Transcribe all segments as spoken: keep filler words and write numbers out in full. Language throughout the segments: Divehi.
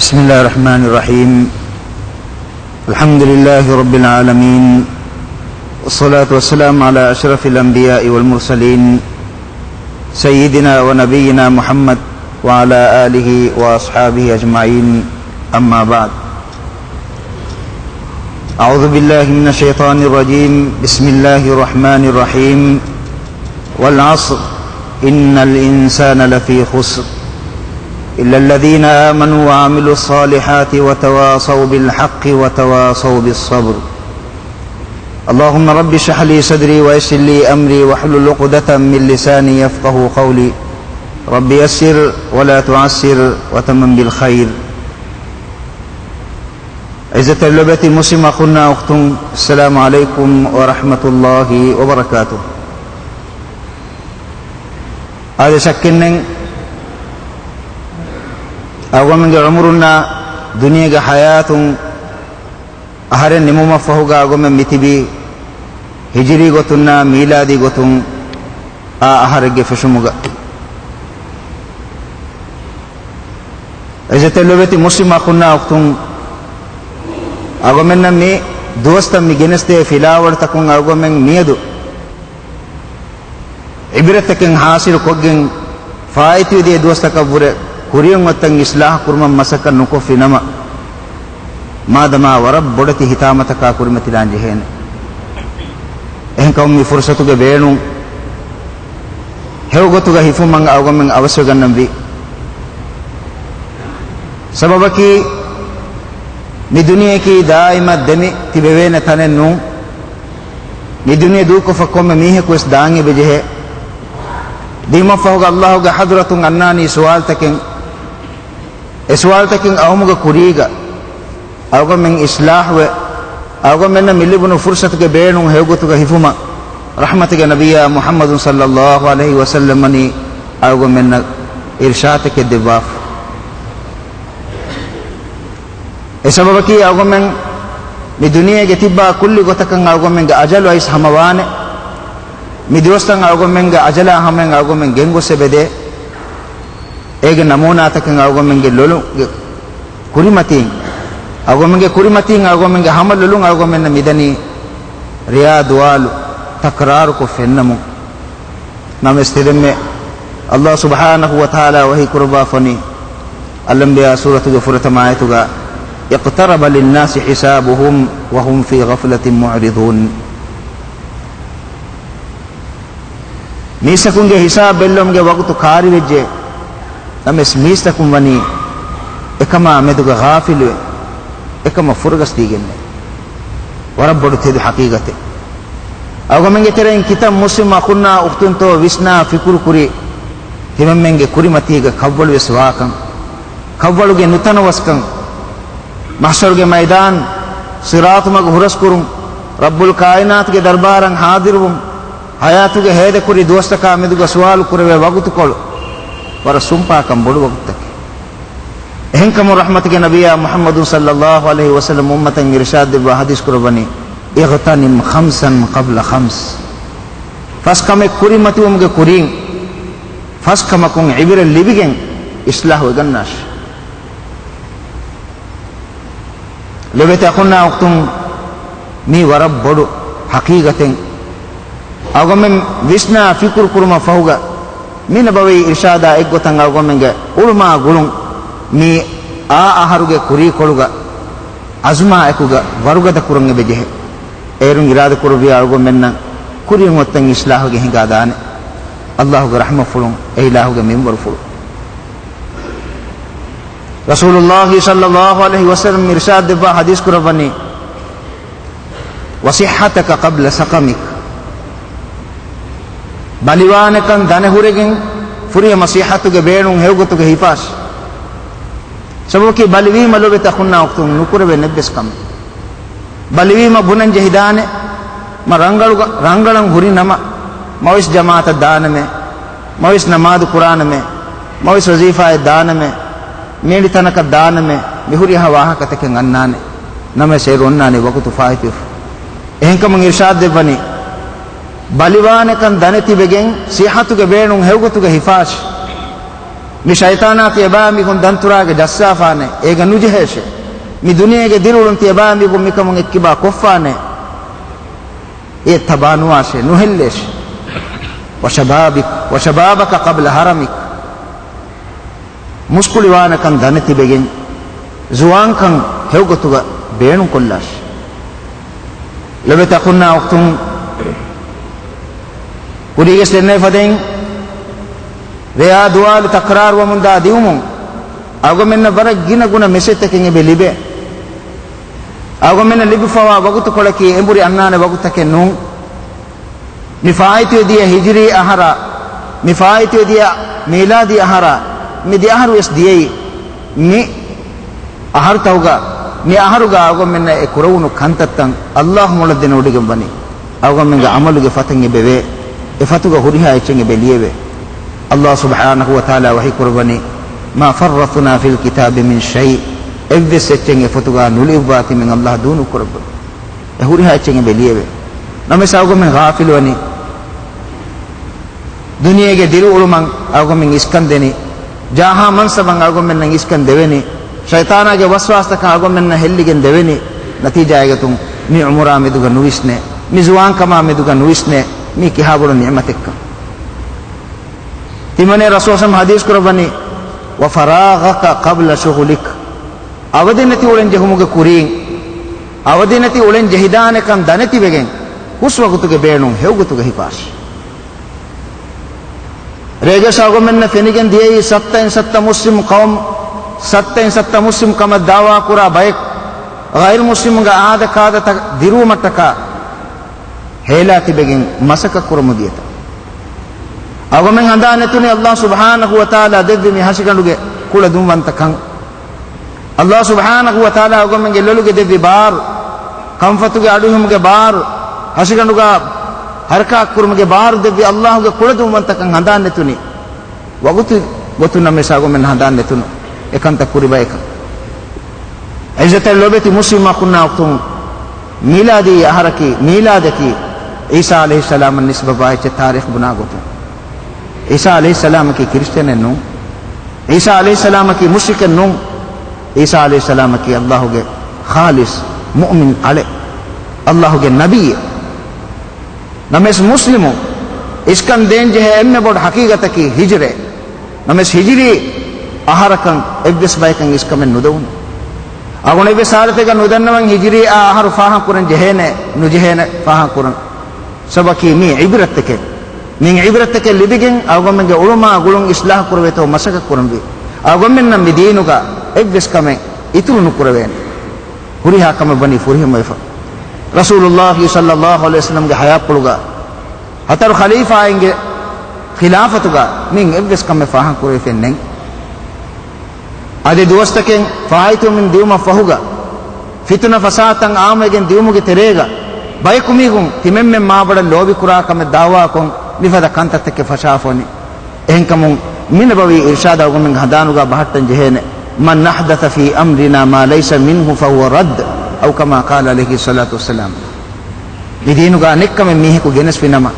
بسم الله الرحمن الرحيم. الحمد لله رب العالمين، والصلاة والسلام على أشرف الأنبياء والمرسلين، سيدنا ونبينا محمد وعلى آله وأصحابه أجمعين. أما بعد، أعوذ بالله من الشيطان الرجيم. بسم الله الرحمن الرحيم. والعصر، إن الإنسان لفي خسر، إلا الذين آمنوا وعملوا الصالحات وتواصوا بالحق وتواصوا بالصبر. اللهم رب اشرح لي صدري ويسر لي أمري واحلل عقدة من لساني يفقهوا قولي. رب يسر ولا تعسر وتمم بالخير. އިއްޒަތްތެރި ލޮބެތި މުސްލިމް އަޚުންނާ އުޚްތުން، އައްސަލާމު ޢަލައިކުމް ވަރަޙްމަތުﷲި ވަބަރަކާތުހު. އާދެ، ޝައްކެއްނެތް، އަޅުގަނޑުގެ ޢުމުރުންނާ ދުނިޔޭގެ ޙަޔާތުން އަހަރެއް ނިމުމަށްފަހުގަ އަޅުގަނޑުމެން މިތިބީ ހިޖުރީ ގޮތުންނާ މީލާދީ ގޮތުން އާ އަހަރެއްގެ ފެށުމުގަ. އިއްޒަތްތެރި ލޮބެތި މުސްލިމް އަޚުންނާ އުޚްތުން، އަޅުގަނޑުމެންނަށް މި ދުވަސްތައް މި ގެނެސްދޭ ފިލާވަޅުތަކުން އަޅުގަނޑުމެން މިއަދު ޢިބްރަތްތަކެއް ޙާޞިލު ކޮށްގެން، ފާއިތުވެދޭ ދުވަސްތަކަށްވުރެ ކުރިއަށް އޮތްތަން އިޞްލާޙު ކުރުމަށް މަސައްކަތް ނުކޮށްފި ނަމަ، މާދަމާ ވަރަށް ބޮޑެތި ހިތާމަތަކާ ކުރިމަތިލާން ޖެހޭނެ. އެހެންކަމުން މި ފުރުޞަތުގެ ބޭނުން ހެޔޮގޮތުގަ ހިފުމަށް އަޅުގަނޑުމެން އަވަސްވެގަންނަންވީ. ސަބަބަކީ، މި ދުނިޔެއަކީ ދާއިމަށް ދެމި ތިބެވޭނެ ތަނެއް ނޫން. މި ދުނިޔެ ދޫކޮށްފަ ކޮންމެ މީހަކުވެސް ދާން އެބަޖެހޭ. ދިޔުމަށްފަހުގަ ﷲގެ ޙަޟްރަތުން އަންނާނީ ސުވާލުތަކެއް. އެ ސުވާލުތަކެއް އައުމުގެ ކުރީގަ، އަޅުގަނޑުމެން އިޞްލާޙުވެ، އަޅުގަނޑުމެންނަށް މި ލިބުނު ފުރުޞަތުގެ ބޭނުން ހެޔޮގޮތުގަ ހިފުމަށް، ރަޙްމަތުގެ ނަބިއްޔާ މުޙައްމަދު ޞައްލައްލާހު ޢަލައިހި ވަސައްލަމް ވަނީ އަޅުގަނޑުމެންނަށް އިރުޝާދެއް ދެއްވާފަ. އެ ސަބަބަކީ އަޅުގަނޑުމެން މި ދުނިޔޭގެ ތިއްބާ ކުއްލި ގޮތަކަށް އަޅުގަނޑުމެންގެ އަޖަލު އައިސް ހަމަވާނެ. މި ދުވަސްތައް އަޅުގަނޑުމެންގެ އަޖަލާ ހަމައިން އަޅުގަނޑުމެން ގެންގޮސް އެބަދޭ. އޭގެ ނަމޫނާތަކެއް އަޅުގަނޑުމެންގެ ލޮލުގެ ކުރިމަތީން، އަޅުގަނޑުމެންގެ ކުރިމަތީން އަޅުގަނޑުމެންގެ ހަމަ ލޮލުން އަޅުގަނޑުމެންނަށް މިދަނީ ރެޔާ ދުވާލު ތަކްރާރުކޮށް ފެންނަމުން. ނަމަވެސް ތެދެންމެ ﷲ ސުބްޙާނަހޫ ވަތަޢާލާ ވަޙީ ކުރައްވާފަނީ، އަލްއަންބިޔާ ސޫރަތުގެ ފުރަތަމަ އާޔަތުގަ، اقترب للناس حسابهم وهم في غفلة معرضون. މީސްތަކުންގެ ހިސާބު ބެއްލުމުގެ ވަގުތު ކާރިވެއްޖެ. ނަމަވެސް މީސްތަކުން ވަނީ އެކަމާ މެދުގަ ޣާފިލުވެ، އެކަމަށް ފުރަގަސްދީގެންނެ. ވަރަށް ބޮޑު ތެދު ޙަޤީޤަތެއް. އަޅުގަނޑުމެންގެ ތެރެއިން ކިތައް މުސްލިމް އަޚުންނާ އުޚްތުންތޯ ވިސްނާ ފިކުރު ކުރީ، ތިމަންމެންގެ ކުރިމަތީގަ ކަށްވަޅުވެސް ވާކަން، ކަށްވަޅުގެ ނުތަނަވަސްކަން، މަޙްޝަރުގެ މައިދާން، ޞިރާޠު މަގު ހުރަސްކުރުން، ރައްބުލް ކާއިނާތުގެ ދަރްބާރަށް ޙާޟިރުވުން، ޙަޔާތުގެ ހޭދަކުރި ދުވަސްތަކާ މެދުގަ ސުވާލު ކުރެވޭ ވަގުތުކޮޅު، ވަރަށް ސުންޕާކަން ބޮޑު ވަގުތުތަކެއް. އެހެންކަމުން ރަޙްމަތުގެ ނަބިއްޔާ މުޙައްމަދު ޞައްލައްލާހު ޢަލައިހި ވަސައްލަމް އުއްމަތަށް އިރުޝާދު ދެއްވާ ޙަދީޘް ކުރައްވަނީ، اغْتَنِمْ خَمْسًا قَبْلَ خَمْسٍ. ފަސް ކަމެއް ކުރިމަތިވުމުގެ ކުރިން، ފަސް ކަމަކުން ޢިބްރަތް ލިބިގެން އިޞްލާޙު ވެގަންނާށި. ލޮބެތި އަޚުންނާ އުޚްތުން، މީ ވަރަށް ބޮޑު ޙަޤީޤަތެއް. އަޅުގަނޑުމެން ވިސްނާ ފިކުރު ކުރުމަށް ފަހުގަ، މި ނަބަވީ އިރުޝާދާ އެއްގޮތަށް އަޅުގަނޑުމެންގެ އުޅުމާ ގުޅުން މި އާ އަހަރުގެ ކުރީކޮޅުގަ އަޒުމާ އެކުގަ ވަރުގަދަ ކުރަން އެބަޖެހޭ. އޭރުން އިރާދަ ކުރެއްވިޔާ އަޅުގަނޑުމެންނަށް ކުރިއަށް އޮތްތަން އިޞްލާޙުވެގެން ހިނގާދާނެ. ﷲގެ ރަޙްމަތްފުޅުން، އެ އިލާހުގެ މިންވަރުފުޅު. ރަސޫލުﷲ ޞައްލައްލާހު ޢަލައިހި ވަސައްލަމް އިރުޝާދު ދެއްވާ ޙަދީޘް ކުރައްވަނީ، وصحتك قبل سقمك. ބަލިވާނެކަން ދަނެ ހުރެގެން ފުރިހަމަ ޞިއްޙަތުގެ ބޭނުން ހެޔޮގޮތުގަ ހިފާށި. ސަބަބަކީ ބަލިވީމަ ލޮބެތި އަޚުންނާ އުޚްތުން ނުކުރެވޭ އެއްވެސް ކަމެއް. ބަލިވީމަ ބުނަން ޖެހިދާނެ، މަ ރަނގަޅުގަ، ރަނގަޅަށް ހުރި ނަމަ، މަވެސް ޖަމާޢަތަށް ދާނަމޭ، މަވެސް ނަމާދު ކުރާނަމޭ، މަވެސް ވަޒީފާއެއް ދާނަމޭ، މޭނި ތަނަކަށް ދާނަމޭ، މިހުރިހާ ވާހަކަތަކެއް އަންނާނެ. ނަމަވެސް އޭރު އޮންނާނީ ވަގުތު ފާއިތުވެފަ. އެހެންކަމުން އިރުޝާދު ދެއްވަނީ، ބަލިވާނެކަން ދަނެ ތިބެގެން ޞިއްޙަތުގެ ބޭނުން ހެޔޮގޮތުގަ ހިފާށި. މި ޝައިޠާނާ ތިޔަބައިމީހުން ދަންތުރާގެ ޖައްސާފާނެ، އޭގަ ނުޖެހޭށޭ. މި ދުނިޔޭގެ ދިރިއުޅުން ތިޔަބައިމީހުން މިކަމުން އެއްކިބާ ކޮށްފާނެ، އެ ތަބާ ނުވާށޭ، ނުހެއްލޭށޭ. وشبابك، وشبابك قبل هرمك. މުސްކުޅިވާނެކަން ދަނެތިބެގެން، ޒުވާންކަން ހެޔޮގޮތުގަ ބޭނުންކޮށްލާށޭ. ލޮބެތި އަޚުންނާ އުޚްތުން، ކުރީގެ ދެންނެވި ފަދައިން ރެޔާ ދުވާލު ތަކްރާރުވަމުންދާ ދިއުމުން، އަޅުގަނޑުމެންނަށް ވަރަށް ގިނަ ގުނަ މެސެޖްތަކެއް އެބަ ލިބޭ. އަޅުގަނޑުމެންނަށް ލިބިފަވާ ވަގުތުކޮޅަކީ އެނބުރި އަންނާނެ ވަގުތުތަކެއް ނޫން. މި ފާއިތުވެ ދިޔަ ހިޖުރީ އަހަރާ، މި ފާއިތުވެ ދިޔަ މީލާދީ އަހަރާ، މި ދެ އަހަރު ވެސް ދިޔައީ. މި އަހަރުތަކުގަ، މި އަހަރުގަ އަޅުގަނޑުމެންނަށް އެ ކުރެވުނު ކަންތައްތައް އައްލާހު މޮޅަށް ދެނެވޮޑިގެން ވަނީ. އަޅުގަނޑުމެންގެ ޢަމަލުގެ ފަތެއް އެބަވޭ. އެ ފަތުގަ ހުރިހާ އެއްޗެއް އެބަ ލިޔެވޭ. އައްލާހު ސުބްޙާނަހު ވަތަޢާލާ ވަޙީ ކުރައްވަނީ، "ما فرطنا في الكتاب من شيء." އެއްވެސް އެއްޗެއް އެ ފޮތުގަ ނުލިޔުއްވާތީމެން އައްލާހު ދޫނުކުރައްވަނީ. އެ ހުރިހާ އެއްޗެއް އެބަ ލިޔެވޭ. ނަމަވެސް އަޅުގަނޑުމެން ޣާފިލުވަނީ. ދުނިޔޭގެ ދިރިއުޅުމަށް އަޅުގަނޑުމެން އިސްކަން ދެނީ. ޖާހާ މަންސަބަށް އަޅުގަނޑުމެންނަށް އިސްކަން ދެވެނީ. ޝައިޠާނާގެ ވަސްވާސްތަކަށް އަޅުގަނޑުމެންނަށް ހެއްލިގެން ދެވެނީ. ނަތީޖާއެއްގޮތުން މި ޢުމުރާ މެދުގަ ނުވިސްނޭ، މި ޒުވާންކަމާ މެދުގަ ނުވިސްނޭ، މީ ކިހާބޮޑު ނިޢުމަތެއްކަން. ތިމަން ރަސޫލު ޙަދީޘް ކުރައްވަނީ، "وفراغك قبل شغلك." އަވަދިނެތި އުޅެން ޖެހުމުގެ ކުރީން، އަވަދިނެތި އުޅެން ޖެހިދާނެކަން ދަނެތިވެގެން، ހުސްވަގުތުގެ ބޭނުން ހެޔޮގޮތުގަ ހިފާށޭ. ރޭގަސް އަޅުގަނޑުމެންނަށް ފެނިގެން ދިޔައީ ސައްތައިން ސައްތަ މުސްލިމް ޤައުމު، ސައްތައިން ސައްތަ މުސްލިމް ކަމަށް ދަޢުވާ ކުރާ ބަޔަކު، ޣައިރު މުސްލިމުންގެ އާދަ ކާދަތައް ދިރުވުމަށްޓަކާ ހޭލާ ތިބެގެން މަސައްކަތް ކުރަމުން ދިޔަތަ؟ އަޅުގަނޑުމެން ހަނދާން ނެތުނީ އައްލާހު ސުބްޙާނަހު ވަތަޢާލާ ދެއްވި މި ހަށިގަނޑުގެ ކުޅަދުންވަންތަކަން. އައްލާހު ސުބްޙާނަހު ވަތަޢާލާ އަޅުގަނޑުމެންގެ ލޮލުގެ ދެއްވި ބާރު، ކަންފަތުގެ އަޑުއިވުމުގެ ބާރު، ހަށިގަނޑުގަ ހަރަކާތް ކުރުމުގެ ބާރު ދެއްވި އައްލާހުގެ ކުޅަދުންވަންތަކަން ހަނދާން ނެތުނީ. ވަގުތު ގޮތުން ނަމަވެސް އަޅުގަނޑުމެން ހަނދާން ނެތުނު އެކަންތައް ކުރި ބަޔަކަށް. ޢިއްޒަތްތެރި ލޯބިވެތި މުސްލިމް އަޚުންނާ އުޚްތުން، މީލާދީ އަހަރަކީ، މީލާދަކީ ޢީސާ ޢަލައިހިއްސަލާމަށް ނިސްބަތްވާ އެއްޗެއް ތާރީޚު ބުނާ ގޮތުން. ޢީސާ ޢަލައިހިއްސަލާމަކީ ކްރިސްޓިއަނެއް ނޫން. ޢީސާ ޢަލައިހިއްސަލާމަކީ މުޝްރިކެއް ނޫން. ޢީސާ ޢަލައިހިއްސަލާމަކީ އައްލާހުގެ ޚާލިޞް މުއުމިން އަޅެއް، އައްލާހުގެ ނަބިއްޔެއް. ނަމަވެސް މުސްލިމުން އިސްކަން ދޭންޖެހޭ އެންމެ ބޮޑު ޙަޤީޤަތަކީ ހިޖުރައެއް. ނަމަވެސް ހިޖުރީ އަހަރަކަށް އެއްވެސް ބަޔަކަށް އިސްކަމެއް ނުދެވުނު. އަޅުގަނޑު އެއްވެސް ޙާލަތެއްގަ ނުދަންނަވަން ހިޖުރީ އާ އަހަރު ފާހަގަކުރަން ޖެހޭނެ، ނުޖެހޭނެ ފާހަގަކުރަން. ސަބަބަކީ މީ ޢިބްރަތްތަކެއް. މި ޢިބްރަތްތަކެއް ލިބިގެން އަޅުގަނޑުމެންގެ އުޅުމާ ގުޅުން އިޞްލާޙު ކުރެވޭތޯ މަސައްކަތް ކުރަންވީ. އަޅުގަނޑުމެންނަށް މި ދީނުގަ އެއްވެސް ކަމެއް އިތުރު ނުކުރެވޭނެ. ހުރިހާ ކަމެއް ވަނީ ފުރިހަމަވެފަ. ރަސޫލުﷲ ޞައްލަﷲ ޢަލައިހި ވަސައްލަމްގެ ޙަޔާތްޕުޅުގަ ހަތަރު ޚަލީފާއިންގެ ޚިލާފަތުގަ މިއިން އެއްވެސް ކަމެއް ފާހަގަކުރެވިފައެއް ނެތް. އަދި ދުވަސްތަކެއް ފާއިތުވަމުން ދިއުމަށް ފަހުގަ، ފިތުނަ ފަސާދަތައް އާއްމުވެގެން ދިއުމުގެ ތެރޭގަ، ބަޔަކު މީހުން ތިމެންމެން މާބޮޑަށް ލޯބިކުރާ ކަމެއް ދަޢުވާކޮށް، މިފަދަ ކަންތައްތަކެއް ފަށާފަ ވަނީ. އެހެންކަމުން މި ނަބަވީ އިރްޝާދު އަޅުގަނޑުމެންގެ ހަނދާނުގަ ބަހައްޓަން ޖެހޭނެ، "من أحدث في أمرنا ما ليس منه فهو رد." أو كما قال عليه الصلاة والسلام. މި ދީނުގަ އަނެއްކަމެއް މީހަކު ގެނެސްފިނަމަ،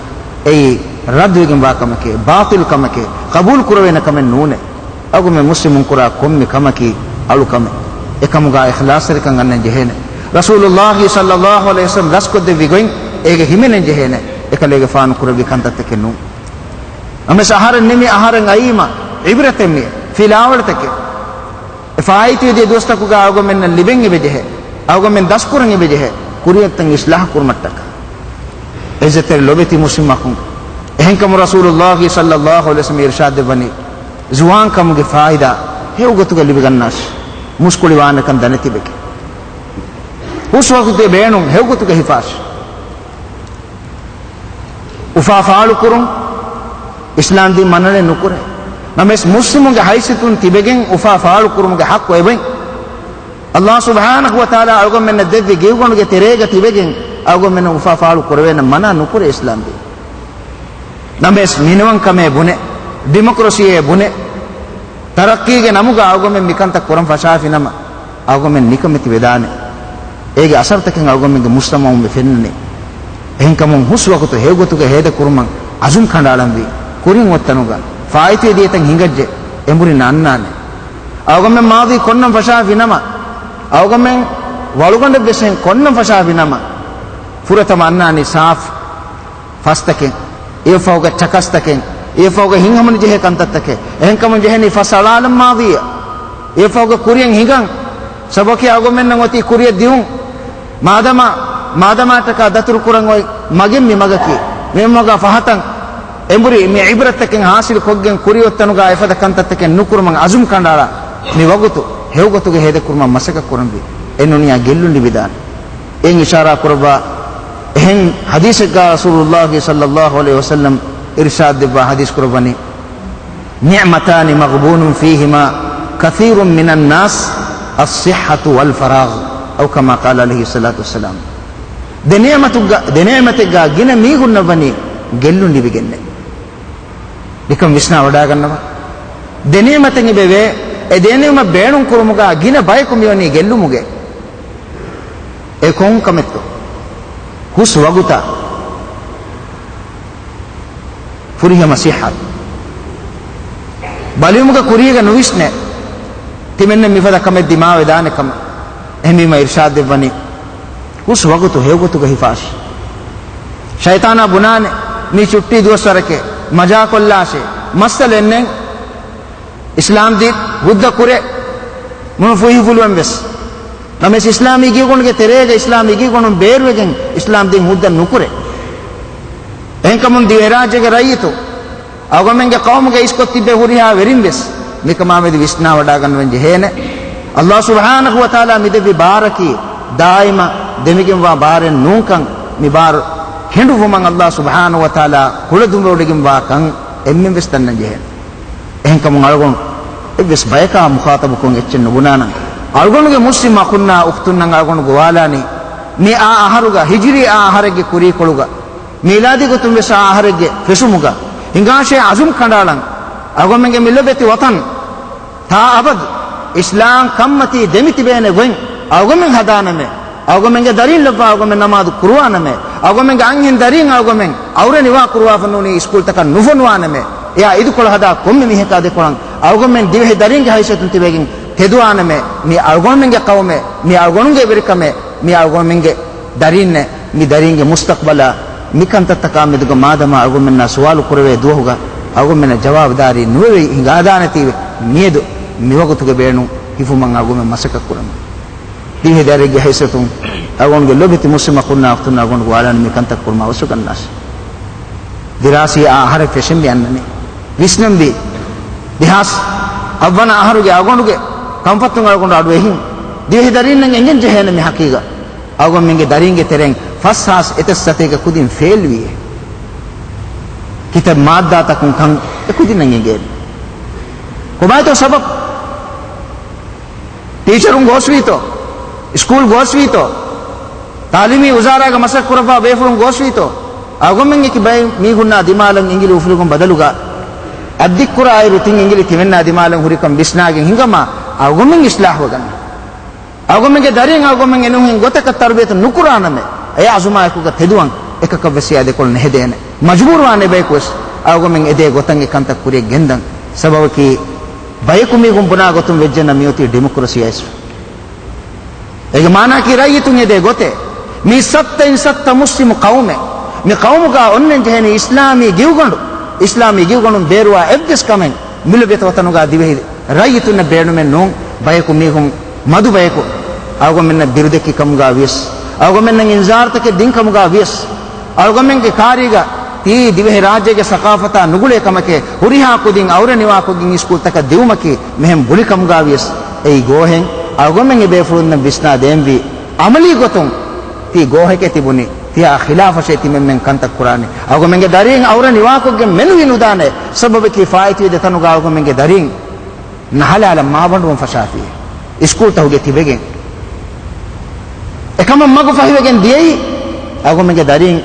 އެއީ ރައްދުވެގެންވާ ކަމެކޭ، ބާޠިލު ކަމެކޭ، ޤަބޫލު ކުރެވޭނެ ކަމެއް ނޫނޭ. އަޅުގަނޑުމެން މުސްލިމުން ކުރާ ކޮންމެ ކަމަކީ އަޅުކަމެއް. އެކަމުގަ އިޚްލާޞްތެރިކަން އަންނަން ޖެހޭނެ. ރަސޫލުﷲ ޞައްލަﷲ ޢަލައިހި ވަސައްލަމް ރަސްކޮށްދެއްވި ގޮތް އޭގެ ހިމެނެން ޖެހޭނެ. އެކަލޭގެފާނު ކުރެއްވި ކަންތައްތަކެއް ނޫން. ނަމަވެސް އަހަރެން ނިމި އަހަރެން އައީމަ ޢިބްރަތެއް މިއެއް، ފިލާވަޅުތަކެއް. އެ ފާއިތުވެދިޔަ ދުވަސްތަކުގަ އަޅުގަނޑުމެންނަށް ލިބެން އެބަޖެހޭ، އަޅުގަނޑުމެން ދަސްކުރަން އެބަޖެހޭ، ކުރިއަށްތަން އިޞްލާޙު ކުރުމަށްޓަކާ. ޢިއްޒަތްތެރި ލޮބެތި މުސްލިމް އަޚުން، އެހެންކަމުން ރަސޫލުﷲ ޞައްލަﷲ ޢަލައިހި ވަސައްލަމް އިރްޝާދު ދެއްވަނީ، ޒުވާންކަމުގެ ފާއިދާ ހެޔޮގޮތުގަ ލިބިގަންނާށި، މުސްކުޅިވާނެކަން ދަނެތިބެގެން. ހުސްވަގުތުގެ ބޭނުން ހެޔޮގޮތުގަ ހިފާށި. އުފާ ފާޅުކުރުން އިސްލާމްދީން މަނައެއް ނުކުރޭ. ނަމަވެސް މުސްލިމުންގެ ހައިސިއްޔަތުން ތިބެގެން އުފާ ފާޅުކުރުމުގެ ޙައްޤު އެބައި. އައްލާހު ސުބްޙާނަހު ވަތަޢާލާ އަޅުގަނޑުމެންނަށް ދެއްވި ގިރުގަނޑުގެ ތެރޭގަ ތިބެގެން އަޅުގަނޑުމެންނަށް އުފާ ފާޅު ކުރެވޭނެ މަނާ ނުކުރޭ އިސްލާމްދީން. ނަމަވެސް މިނިވަންކަމޭ ބުނެ، ޑިމޮކްރަސީއޭ ބުނެ، ތަރައްޤީގެ ނަމުގަ އަޅުގަނޑުމެން މިކަންތައް ކުރަން ފަށާފިނަމަ، އަޅުގަނޑުމެން ނިކަމެތި ވެދާނެ. އޭގެ އަސަރުތަކެއް އަޅުގަނޑުމެންގެ މުޖްތަމަޢުން މި ފެންނަނީ. އެހެންކަމުން ހުސް ވަގުތު ހެޔޮގޮތުގަ ހޭދަކުރުމަށް އަޒުމް ކަނޑައަޅަންވީ. ކުރިން އޮތްތަނުގަ ފާއިތުވެދިޔަތަން ހިނގައްޖެ. އެނބުރިން އަންނާނެ. އަޅުގަނޑުމެން މާޟީ ކޮންނަން ފަށާފި ނަމަ، އަޅުގަނޑުމެން ވަޅުގަނޑެއް ވެސް އެހެން ކޮންނަން ފަށާފި ނަމަ، ފުރަތަމަ އަންނާނީ ސާފު ފަސްތަކެއް، އެއަށްފަހުގަ ޗަކަސްތަކެއް، އެއަށްފަހުގަ ހިތްހަމަނުޖެހޭ ކަންތައްތަކެއް. އެހެންކަމުން ޖެހެނީ ފަސް އަޅާލަން މާޟީއަށް. އެއަށްފަހުގަ ކުރިއަށް ހިނގަން. ސަބަބަކީ އަޅުގަނޑުމެންނަށް އޮތީ ކުރިއަށް ދިއުން. މާދަމާ، މާދަމާއަށްޓަކާ ދަތުރު ކުރަން އޮތް މަގެއް މި މަގަކީ. މި މަގާ ފަހަތަށް އެނބުރި މި ޢިބްރަތްތަކެއް ޙާޞިލު ކޮށްގެން ކުރިއޮތްތަނުގާ އެފަދަ ކަންތައްތަކެއް ނުކުރުމަށް ޢަޒުމް ކަނޑައަޅާ، މި ވަގުތު ހެޔޮގޮތުގަ ހޭދަކުރުމަށް މަސައްކަތް ކުރަންވީ. އެ ނޫނިއްޔާ ގެއްލުން ލިބިދާނެ. އެއިން އިޝާރާ ކުރައްވާ އެހެން ޙަދީޘެއްގާ ރަސޫލުﷲ ޞައްލަﷲ ޢަލައިހި ވަސައްލަމް އިރުޝާދު ދެއްވާ ޙަދީޘް ކުރައްވަނީ، نعمتان مغبون فيهما كثير من الناس، الصحة والفراغ، أو كما قال عليه الصلاة والسلام. ދެ ނިޢުމަތުގަ، ދެ ނިޢުމަތެއްގާ ގިނަ މީހުންނަށް ވަނީ ގެއްލުން ލިބިގެންނޭ. ނިކަން ވިސްނާ ވަޑާގަންނަވާ. ދެ ނިޢުމަތެއް އެބަވޭ، އެ ދެ ނިޢުމަތް ބޭނުން ކުރުމުގާ ގިނަ ބަޔަކު މިވަނީ ގެއްލުމުގައޭ. އެ ކޮން ކަމެއްތޯ؟ ހުސް ވަގުތާ ފުރިހަމަ ޞިއްޙަތު. ބަލިވުމުގެ ކުރީގަ ނުވިސްނޭ ތިމެންނަށް މިފަދަ ކަމެއް ދިމާވެދާނެ ކަމަށް. އެހެންވީމަ އިރްޝާދު ދެއްވަނީ، ހުސް ވަގުތު ހެޔޮގޮތުގަ ހިފާށޭ. ޝައިޠާނާ ބުނާނެ، މީ ޗުއްޓީ ދުވަސްވަރެކޭ، މަޖާކޮށްލާށޭ. މައްސަލައެއް ނެތް. އިސްލާމް ދީން ހުއްދަ ކުރޭ މުޅި ފުހިފުލުން ވެސް. ނަމަވެސް އިސްލާމީ ގިގޮނޑުގެ ތެރޭގަ އިސްލާމީ ގިގޮނޑުން ބޭރުވެގެން އިސްލާމް ދީން ހުއްދަ ނުކުރޭ. އެހެންކަމުން ދިވެހިރާއްޖޭގެ ރައްޔިތުން އަޅުގަނޑުމެންގެ ޤައުމުގަ އިސްކޮށް ތިއްބެވި ހުރިހާ ވެރިން ވެސް މިކަމާމެދު ވިސްނާވަޑާގަންނަވަން ޖެހޭނެ. ﷲ ސުބްޙާނަހޫ ވަތަޢާލާ މިދެއްވި ބާރަކީ ދާއިމަށް ދެމިގެންވާ ބާރެއް ނޫންކަން، މި ބާރު ކެނޑުއްވުމަށް ﷲ ސުބްޙާނަހޫ ވަތަޢާލާ ކުޅަދުންވެވޮޑިގެންވާކަން އެންމެން ވެސް ދަންނަން ޖެހޭނެ. އެހެންކަމުން އަޅުގަނޑު އެއްވެސް ބަޔަކާ މުޚާޠަބުކޮށް އެއްޗެއް ނުބުނާނަން. އަޅުގަނޑުގެ މުސްލިމް އަޚުންނާ އުޚްތުންނަށް އަޅުގަނޑު ގޮވާލާނީ، މި އާ އަހަރުގަ، ހިޖުރީ އާ އަހަރެއްގެ ކުރީކޮޅުގަ، މީލާދީ ގޮތުން ވެސް އާ އަހަރެއްގެ ފެށުމުގަ، ހިނގާށޭ ޢަޒުމް ކަނޑައަޅަން. އަޅުގަނޑުމެންގެ މި ލޮބެތި ވަޠަން ތާއަބަދު އިސްލާމްކަންމަތީ ދެމިތިބޭނެ ގޮތް އަޅުގަނޑުމެން ހަދާނަމޭ. އަޅުގަނޑުމެންގެ ދަރީން ލައްވާ އަޅުގަނޑުމެން ނަމާދު ކުރުވާނަމޭ. އަޅުގަނޑުމެންގެ އަންހެން ދަރީން އަޅުގަނޑުމެން އައުރަ ނިވާ ކުރުވާފަ ނޫނީ އިސްކޫލްތަކަށް ނުފޮނުވާނަމޭ. އެއާ އިދިކޮޅު ހަދާ ކޮންމެ މީހަކާ ދެކޮޅަށް އަޅުގަނޑުމެން ދިވެހި ދަރީންގެ ހައިސިއްޔަތުން ތިބެގެން ތެދުވާނަމޭ. މީ އަޅުގަނޑުމެންގެ ޤައުމޭ، މީ އަޅުގަނޑުގެ ވެރިކަމޭ، މީ އަޅުގަނޑުމެންގެ ދަރީންނޭ، މި ދަރީންގެ މުސްތަޤްބަލާ، މި ކަންތައްތަކާ މެދުގަ މާދަމާ އަޅުގަނޑުމެންނާ ސުވާލު ކުރެވޭ ދުވަހުގަ އަޅުގަނޑުމެންނަށް ޖަވާބުދާރީ ނުވެވި ހިނގާދާނެތީވެ، މިއަދު މިވަގުތުގެ ބޭނުން ހިފުމަށް އަޅުގަނޑުމެން މަސައްކަތް ކުރަމު. ދިވެހި ދަރިއެއްގެ ހައިސިއްޔަތުން އަޅުގަނޑުގެ ލޮބެތި މުސްލިމް އަޚުންނާ އުޚްތުންނަށް އަޅުގަނޑު ގޮވާލާނީ މި ކަންތައް ކުރުމަށް އަވަސްވެގަންނާށޭ. ދިރާސީ އާ އަހަރެއް ފެށެންވީ އަންނަނީ. ވިސްނަންވީ. ދެހާސް އަށްވަނަ އަހަރުގެ އަޅުގަނޑުގެ ކަންފަތުން އަޅުގަނޑު އަޑު އެހިން. ދިވެހި ދަރީންނަށް އެނގެން ޖެހޭނެ މި ހަޤީގަތް. އަޅުގަނޑުމެންގެ ދަރީންގެ ތެރެއިން ފަސް ހާސް އެތައް ސަތޭކަ ކުދިން ފެއިލްވީ. ކިތައް މާއްދާތަކުން ކަން އެ ކުދިންނަށް އެނގޭނެ. ކޮބާތޯ ސަބަބު؟ ޓީޗަރުން ގޯސްވީތޯ؟ ސްކޫލް ގޯސްވީތޯ؟ ތާލީމީ ވުޒާރާގަ މަސައްކަތް ކުރައްވާ ބޭފުޅުން ގޯސްވީތޯ؟ އަޅުގަނޑުމެން އެކި ބައެއް މީހުންނާ ދިމާލަށް އިނގިލި އުފުލުމުގެ ބަދަލުގަ، އަތްދިއްކުރާއިރު ތިން އިނގިލި ތިމެންނާ ދިމާލަށް ހުރިކަން ވިސްނާގެން ހިނގަމާ، އަޅުގަނޑުމެން އިސްލާހުވެގަންނަން. އަޅުގަނޑުމެންގެ ދަރިން އަޅުގަނޑުމެން އެނޫހެން ގޮތަކަށް ތަރުބިޔަތު ނުކުރާނަމޭ، އެ އަޒުމާއެކުގަ ތެދުވަން އެކަކަށްވެސް އެއާ ދެކޮޅު ނެހެދޭނެ. މަޖުބޫރުވާނެ ބަޔަކުވެސް އަޅުގަނޑުމެން އެދޭ ގޮތަށް އެ ކަންތައް ކުރިޔަށް ގެންދަން. ސަބަބަކީ، ބަޔަކު މީހުން ބުނާ ގޮތުން ވެއްޖެނަމަ މިއޮތީ ޑިމޮކްރަސީ އައިސް. އޭގެ މާނައަކީ ރައްޔިތުން އެދޭ ގޮތެއް. މީ ސައްތައިން ސައްތަ މުސްލިމު ޤައުމެއް. މި ޤައުމުގާ އޮންނަން ޖެހެނީ އިސްލާމީ ގިގޮނޑު، އިސްލާމީ ގިގޮނޑުން ބޭރުވާ އެއްވެސް ކަމެއް މި ލޮބެތި ވަޠަނުގާ ދިވެހި ރައްޔިތުންނަށް ބޭނުމެއް ނޫން. ބަޔަކު މީހުން މަދު ބަޔަކު އަޅުގަނޑުމެންނަށް ބިރުދެއްކި ކަމުގާ ވިޔަސް، އަޅުގަނޑުމެންނަށް އިންޒާރުތަކެއް ދިން ކަމުގާ ވިޔަސް، އަޅުގަނޑުމެންގެ ކާރީގަ ތީ ދިވެހިރާއްޖޭގެ ސަޤާފަތާ ނުގުޅޭ ކަމެކޭ، ހުރިހާ ކުދިން އައުރެ ނިވާކޮށްގެން އިސްކޫލްތަކަށް ދިއުމަކީ މިހެން ބުނި ކަމުގާ ވިޔަސް، އެއީ ގޯހެއް. އަޅުގަނޑުމެން އެބޭފުޅުންނަށް ވިސްނާ ދޭންވީ އަމަލީ ގޮތުން ތީ ގޯހެކޭ ތިބުނީ، ތިޔާ ޚިލާފަށޭ ތިމެންމެން ކަންތައް ކުރާނީ. އަޅުގަނޑުމެންގެ ދަރީން އައުރެ ނިވާކޮށްގެން މެނުވީ ނުދާނެ. ސަބަބަކީ ފާއިތުވި ދެތަނުގަ އަޅުގަނޑުމެންގެ ދަރީން ނަހަލާލަށް މާބަނޑުވަން ފަށާފި އިސްކޫލްތަކުގެ ތިބެގެން. އެކަމަށް މަގު ފަހިވެގެން ދިޔައީ އަޅުގަނޑުމެންގެ ދަރީން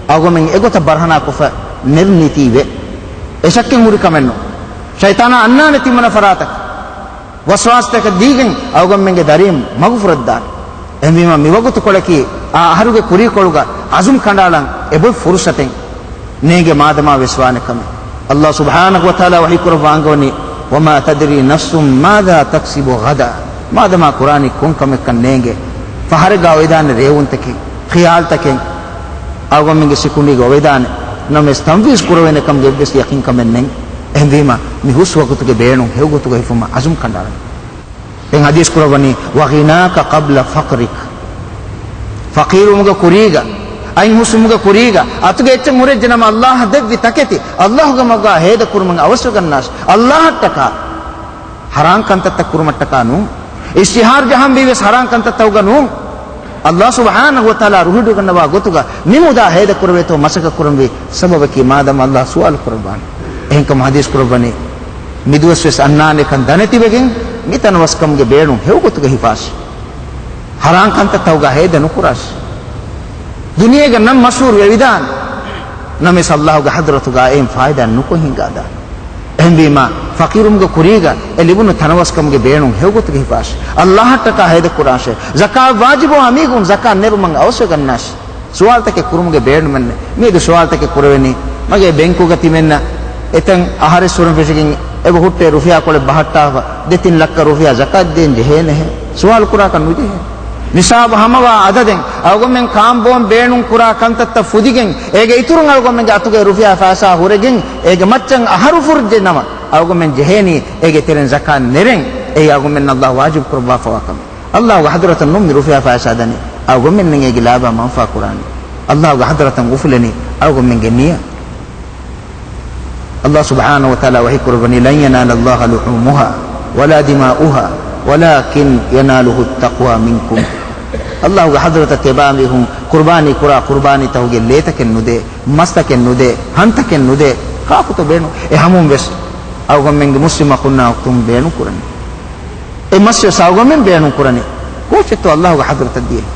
އަޅުގަނޑުމެން އެގޮތަށް ބަރަހަނާ ކޮށްފަ ނެރުނީތީވެ. އެ ޝައްކެއް ހުރި ކަމެއްނު. ޝައިޠާނާ އަންނާނެ ތިންވަނަ ފަރާތަކަށް. ވަސްވާސްތަކެއް ދީގެން އަޅުގަނޑުމެންގެ ދަރީން މަގު ފުރައްދާނެ. އެހެންވީމަ މިވަގުތުކޮޅަކީ އާ އަހަރުގެ ކުރީކޮޅުގަ އަޒުމް ކަނޑާޅަން އެބޮތް ފުރުޞަތެއް ނޭނގެ މާދަމާ ވެސްވާނެ ކަމެއް. ﷲ ސުބްޙާނަހޫ ވަތަޢާލާ ވަޙީކުރައްވާ އަންގަވަނީ، وما تدري نفس ماذا تكسب غدا. މާދަމާ ކުރާނީ ކޮން ކަމެއްކަން ނޭނގެ، ފަހަރެއްގަ އޮވެދާނެ ރޭވުންތަކެއް، ޚިޔާލްތަކެއް، އަޅުގަނޑުމެންގެ ސިކުނޑީގަ އޮވެދާނެ. ނަމަވެސް ތަންފީޒް ކުރެވޭނެ ކަމުގެ އެއްވެސް ޔަޤީންކަމެއް ނެތް. އެހެންވީމަ، މި ހުސް ވަގުތުގެ ބޭނުން ހެޔޮ ގޮތުގަ ހިފުމަށް އަޒުމް ކަނޑައަޅަން. ދެން ޙަދީޘް ކުރައްވަނީ، وغناك قبل فقرك. ފަޤީރުވުމުގެ ކުރީގަ، އަތް ހުސްވުމުގެ ކުރީގަ، އަތުގެ އެއްޗެއް ހުރެއްޖެ ނަމަ، ﷲ އަށް ދެއްވި ތަކެތި ﷲގެ މަގާ ހޭދަ ކުރުމަށް އަވަސްވެގަންނާށި. ﷲއަށްޓަކާ، ޙަރާން ކަންތައްތައް ކުރުމަށްޓަކާ ނޫން. އިޝްތިހާރު ޖަހަންވީ ވެސް ޙަރާން ކަންތައްތަކުގަ ނޫން. ﷲ ސުބްޙާނަހޫ ވަތަޢާލާ ރުހިޑުގަންނަވާ ގޮތުގަ މި މުދާ ހޭދަ ކުރެވޭތޯ މަސައްކަތް ކުރަންވީ ސަބަބަކީ، މާދަމާ ﷲ ސުވާލު ކުރައްވާނެ. އެހެންކަމުން ޙަދީޘް ކުރައްވަނީ، މި ދުވަސްވެސް އަންނާނެކަން ދަނެތިވެގެން، މި ތަނަވަސްކަމުގެ ބޭނުން ހެޔޮގޮތުގަ ހިފާށި. ޙަރާން ކަންތައްތަކުގަ ހޭދަ ނުކުރާށި. ދުނިޔޭގަ ނަން މަޝްހޫރު ވެވިދާނެ. ނަމަވެސް ﷲގެ ޙަޟްރަތުގަ އެއިން ފާއިދާ ނުކޮށް ހިނގާދާނެ. އެހެންވީމަ، ފަޤީރުވުމުގެ ކުރީގަ އެ ލިބުނު ތަނަވަސްކަމުގެ ބޭނުން ހެޔޮގޮތުގަ ހިފާށި. ﷲއަށްޓަކާ ހޭދަ ކުރާށޭ. ޒަކާތް ވާޖިބުވާ މީހުން ޒަކާތް ނެރުމަށް އަވަސްވެގަންނާށި. ސުވާލުތަކެއް ކުރުމުގެ ބޭނުމެއް ނެތް. މިއަދު ސުވާލުތަކެއް ކުރެވެނީ، މަގޭ ބެންކުގަ ތިމެންނަށް އެތަން އަހަރެއްސުރެން ފެށިގެން އެބަ ހުއްޓޭ ރުފިޔާ ކޮޅެއް ބަހައްޓާފަ، ދެތިން ލައްކަ ރުފިޔާ ޒަކާތް ދޭން ޖެހޭނެހޭ. ސުވާލު ކުރާކަށް ނުޖެހޭ. ނިޞާބު ހަމަވާ އަދަދެއް އަޅުގަނޑުމެން ކާންބޯން ބޭނުން ކުރާ ކަންތައްތައް ފުދިގެން، އޭގެ އިތުރުން އަޅުގަނޑުމެންގެ އަތުގައި ރުފިޔާ ފައިސާ ހުރެގެން، އޭގެ މައްޗަށް އަހަރު ފުރެއްޖެ ނަމަ، އަޅުގަނޑުމެން ޖެހޭނީ އޭގެ ތެރެއިން ޒަކާތް ނެރެން. އެއީ އަޅުގަނޑުމެންނަށް ﷲ ވާޖިބު ކުރައްވާފަވާ ކަމެއް. ﷲގެ ޙަޟްރަތަށް ނޫން މި ރުފިޔާ ފައިސާ ދަނީ. އަޅުގަނޑުމެންނަށް އޭގެ ލާބާ މަންފާ ކުރާނީ. ﷲގެ ޙަޟްރަތަށް އުފުލެނީ އަޅުގަނޑުމެންގެ ނިޔަތް. ﷲ ސުބްޙާނަހޫ ވަތަޢާލާ ވަޙީ ކުރައްވަނީ، لن ينال الله لحومها ولا دماؤها ولكن يناله التقوى منكم. ﷲގެ ޙަޟްރަތަށް ތިޔަބައިމީހުން ޤުރުބާނީ ކުރާ ޤުރުބާނީތަކުގެ ލޭތަކެއް ނުދޭ، މަސްތަކެއް ނުދޭ، ހަންތަކެއް ނުދޭ. ކާކުތަ ބޭނުން؟ އެ ހަމުން ވެސް އަޅުގަނޑުމެންގެ މުސްލިމް އަޚުންނާ އުޚްތުން ބޭނުން ކުރަނީ. އެ މަސްވެސް އަޅުގަނޑުމެން ބޭނުން ކުރަނީ. ކޯޗެއްތޯ ﷲގެ ޙަޟްރަތަށް ދިޔައީ؟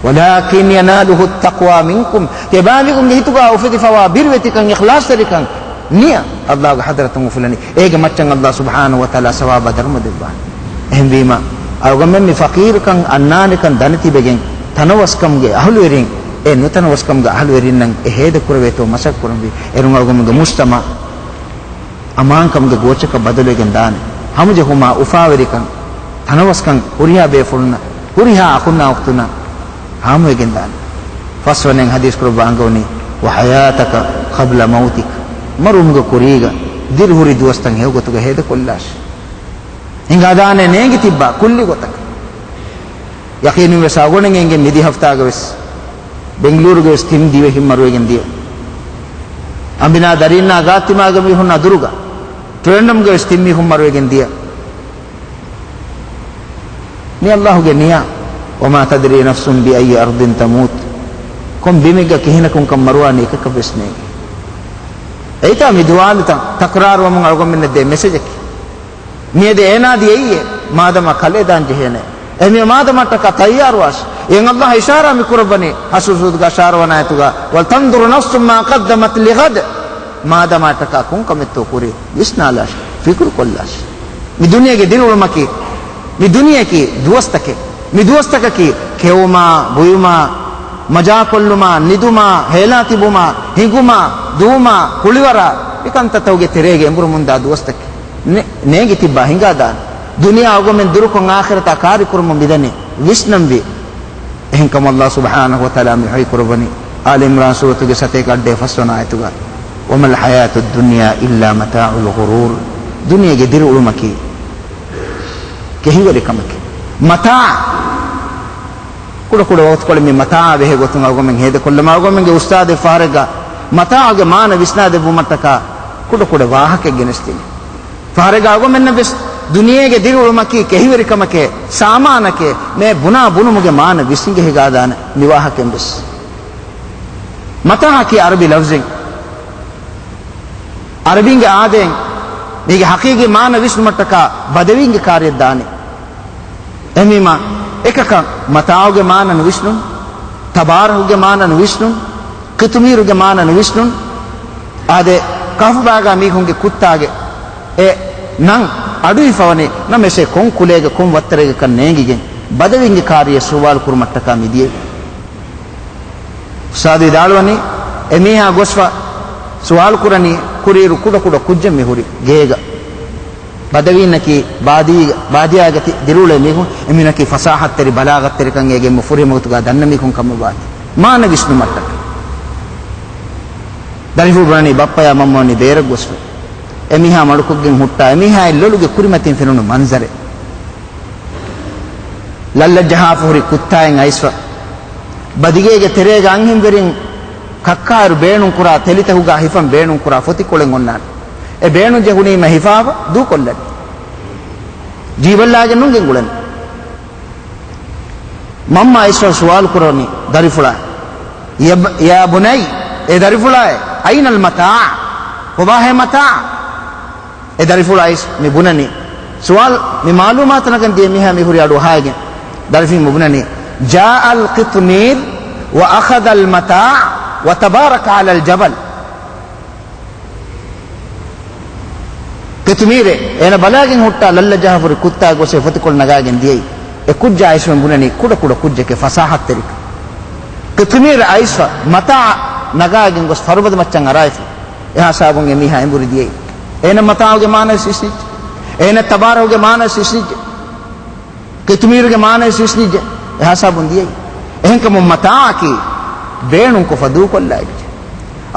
ولكن يناله التقوى منكم. ތިޔަބައިމީހުންގެ ހިތުގަ އުފެދިފަވާ ބިރުވެތިކަން، އިޚްލާޞްތެރިކަން، ނިޔަތް ﷲގެ ޙަޟްރަތުން އުފުލަނީ. އޭގެ މައްޗަށް ﷲ ސުބްޙާނަހޫ ވަތަޢާލާ ސަވާބާ ދަރުމަ ދެއްވާނެ. އެހެންވީމަ، އަޅުގަނޑުމެން މި ފަޤީރުކަން އަންނާނެކަން ދަނެތިބެގެން، ތަނަވަސްކަމުގެ އަހުލުވެރިން، އެ ނުތަނަވަސްކަމުގެ އަހުލުވެރިންނަށް އެ ހޭދަ ކުރެވޭތޯ މަސައްކަތް ކުރަންވީ. އޭރުން އަޅުގަނޑުމެންގެ މުޖްތަމަޢު އަމާންކަމުގެ ގޯއްޗަކަށް ބަދަލުވެގެން ދާނެ. ހަމަޖެހުމާ، އުފާވެރިކަން، ތަނަވަސްކަން، ހުރިހާ ބޭފުޅުންނަށް، ހުރިހާ އަޚުންނާ އުޚްތުންނަށް ހާމަވެގެން ދާނެ. ފަސްވަނައިން ޙަދީޘް ކުރައްވާ އަންގަވަނީ، وحياتك قبل موتك. މަރުވުމުގެ ކުރީގަ ދިރިހުރި ދުވަސްތައް ހެޔޮގޮތުގަ ހޭދަކޮށްލާށި. ހިނގާދާނެ ނޭނގި ތިއްބާ ކުއްލި ގޮތަކަށް. ޔަޤީނުންވެސް އަޅުގަނޑުމެން އެނގޭ މިދި ހަފްތާގަވެސް ބެންގަލޫރުގަވެސް ތިން ދިވެހިން މަރުވެގެން ދިޔަ. އަނބިނާ ދަރީންނާ ގާތްތިމާގެ މީހުންނާ ދުރުގަ، ޓްރެންޑަމްގަވެސް ތިން މީހުން މަރުވެގެން ދިޔަ. މި ﷲގެ ނިޔަ، وما تدري نفس بأي أرض تموت. ކޮން ބިމެއްގަ ކިހިނަކުންކަން މަރުވާނީ އެކަކަށްވެސް ނޭނގެ. އެއީތާ މި ދުވާލުތައް ތަކުރާރުވަމުން އަޅުގަނޑުމެންނަށް ދޭ މެސެޖަކީ. މިއަދު އޭނާ ދިޔައީ އެ މާދަމާ ކަލޭ ދާން ޖެހޭނެ. އެހެންވީމަ މާދަމާއަށްޓަކާ ތައްޔާރުވާށި. އެހެން ﷲ އިޝާރާ މި ކުރައްވަނީ ހަޝްރު ސޫރަތުގަ އިޝާރާވާނެ އާޔަތުގަ، ولتنظر نفس ما قدمت لغد. މާދަމާއަށްޓަކާ ކޮން ކަމެއްތޯ ކުރީ ވިސްނާލާށި، ފިކުރުކޮށްލާށި. މި ދުނިޔޭގެ ދިރިއުޅުމަކީ، މި ދުނިޔެއަކީ ދުވަސްތަކެއް. މި ދުވަސްތަކަކީ ކެއުމާ، ބުއިމާ، މަޖާކޮށްލުމާ، ނިދުމާ، ހޭލާ ތިބުމާ، ހިނގުމާ، ދުވުމާ، ކުޅިވަރާ، މި ކަންތައްތަކުގެ ތެރޭގަ އެނބުރުމުންދާ ދުވަސްތަކެއް. ނޭ-، ނޭނގި ތިއްބާ ހިނގާދާނެ. ދުނިޔެ އަޅުގަނޑުމެން ދުރުކޮށް އާޚިރަތާ ކާރި ކުރަމުން މިދަނީ. ވިސްނަންވީ. އެހެންކަމުން ﷲ ސުބްޙާނަހޫ ވަތަޢާލާ މި ވަޙީ ކުރައްވަނީ އާލި ޢިމްރާން ސޫރަތުގެ ސަތޭކަ އަށްޑިހަ ފަސްވަނަ އާޔަތުގަ، وما الحياة الدنيا إلا متاع الغرور. ދުނިޔޭގެ ދިރިއުޅުމަކީ ކެހިވެރިކަމެކޭ. މަތާޢު. ކުޑަކުޑަ ވަގުތުކޮޅެއް މި މަތާޢާ ބެހޭ ގޮތުން އަޅުގަނޑުމެން ހޭދަކޮށްލަމާ، އަޅުގަނޑުމެންގެ އުސްތާޛެއް ފަހަރެއްގަ މަތާޢުގެ މާނަ ވިސްނާދެއްވުމަށްޓަކާ ކުޑަކުޑަ ވާހަކައެއް ގެނެސްދިނީ. ފަހަރެއްގަ އަޅުގަނޑުމެންނަށްވެސް ދުނިޔޭގެ ދިރިއުޅުމަކީ ކެހިވެރިކަމެކޭ، ސާމާނެކޭ، މޭ ބުނާ ބުނުމުގެ މާނަ ވިސްނިގެ ހިނގާދާނެ މި ވާހަކައިންވެސް. މަތާޢަކީ ޢަރަބި ލަފްޒެއް. ޢަރަބީންގެ އާދައިން މީގެ ޙަޤީޤީ މާނަ ވިސްނުމަށްޓަކާ ބަދަވީންގެ ކާރިއަށް ދާނެ. އެހެންވީމަ، އެކަކަށް މަތާޢުގެ މާނަ ނުވިސްނުން، ތަބާރަހުގެ މާނަ ނުވިސްނުން، ޤިޠުމީރުގެ މާނަ ނުވިސްނުން، އާދެ، ކަހަފު ބާގާ މީހުންގެ ކުއްތާގެ އެ ނަން އަޑުއިވިފަވަނީ ނަމަވެސް އެ ކޮން ކުލައިގެ ކޮން ވައްތަރެއްގެކަން ނޭނގިގެން ބަދަވީންގެ ކާރިއަށް ސުވާލު ކުރުމަށްޓަކާ މި ދިޔައީ. އުސްތާޛު ވިދާޅުވަނީ، އެ މީހާ ގޮސްފަ ސުވާލު ކުރަނީ ކުރިއިރު ކުޑަކުޑަ ކުއްޖެއް މި ހުރި ގޭގަ. ބަދަވީންނަކީ ބާދީ، ބާދިޔާގަ ތި-، ދިރިއުޅޭ މީހުން. އެމީހުންނަކީ ފަސާހަތްތެރި ބަލާޣަތްތެރިކަން އޭގެ އެންމެ ފުރިހަމަ ގޮތުގަ ދަންނަ މީހުން ކަމަށް ވާތީ. މާނަ ވިސްނުމަށްޓަކައި. ދަރިފުޅު ބުނަނީ ބައްޕަޔާ މަންމަ ވަނީ ބޭރަށް ގޮސްފަ. އެމީހާ މަޑުކޮށްގެން ހުއްޓާ، އެމީހާއަށް ލޮލުގެ ކުރިމަތިން ފެނުނު މަންޒަރެއް. ލައްލައްޖަހާފަ ހުރި ކުއްތާއެއް އައިސްފަ. ބަދިގޭގެ ތެރޭގަ އަންހެންވެރިން ކައްކާއިރު ބޭނުން ކުރާ ތެލިތަކުގަ ހިފަން ބޭނުން ކުރާ ފޮތިކޮޅެއް އޮންނާނެ. އެ ބޭނުން ޖެހުނީމަ ހިފާފަ ދޫކޮށްލަނީ. ޖީބަށްލާގެން ނޫން ގެންގުޅެނީ. މަންމަ އައިސްފަ ސުވާލު ކުރަނީ ދަރިފުޅާ، ޔަ ބް-، ޔާ ބުނައްޔަ، އޭ ދަރިފުޅާއޭ، އައިނަލް މަތާޢު؟ ކޮބާހޭ މަތާޢު؟ އެ ދަރިފުޅު އައިސް މި ބުނަނީ، ސުވާލު މި މަޢުލޫމާތު ނަގަން ދިޔަ މީހާ މި ހުރި އަޑު އަހާގެން. ދަރިފުޅު މި ބުނަނީ، جاء القطمير وأخذ المتاع وتبارك على الجبل. ޤިޠުމީރެއް އޭނަ ބަލާގެން ހުއްޓާ ލައްލަޖަހާފަ ހުރި ކުއްތާ ގޮސް އެ ފޮތިކޮޅު ނަގާގެން ދިޔައީ. އެ ކުއްޖާ އައިސްފަ މި ބުނަނީ ކުޑަ ކުޑަ ކުއްޖެކޭ ފަސާހަތްތެރިކަން. ޤިޠުމީރު އައިސްފަ މަތާޢަށް ނަގާގެން ގޮސް ފަރުބަދަ މައްޗަށް އަރާފަ. އެހާ ހިސާބުން އެ މީހާ އެނބުރި ދިޔައީ. އޭނަ މަތާޢުގެ މާނަ ވިސްނިއްޖެ. އޭނަ ތަބާރަކުގެ މާނަ ވިސްނިއްޖެ. ޤިޠުމީރުގެ މާނަ ވިސްނިއްޖެ. އެހާ ހިސާބުން ދިޔައީ. އެހެންކަމުން މަތާޢަކީ ބޭނުންކޮށްފަ ދޫކޮށްލާ އެއްޗެއް.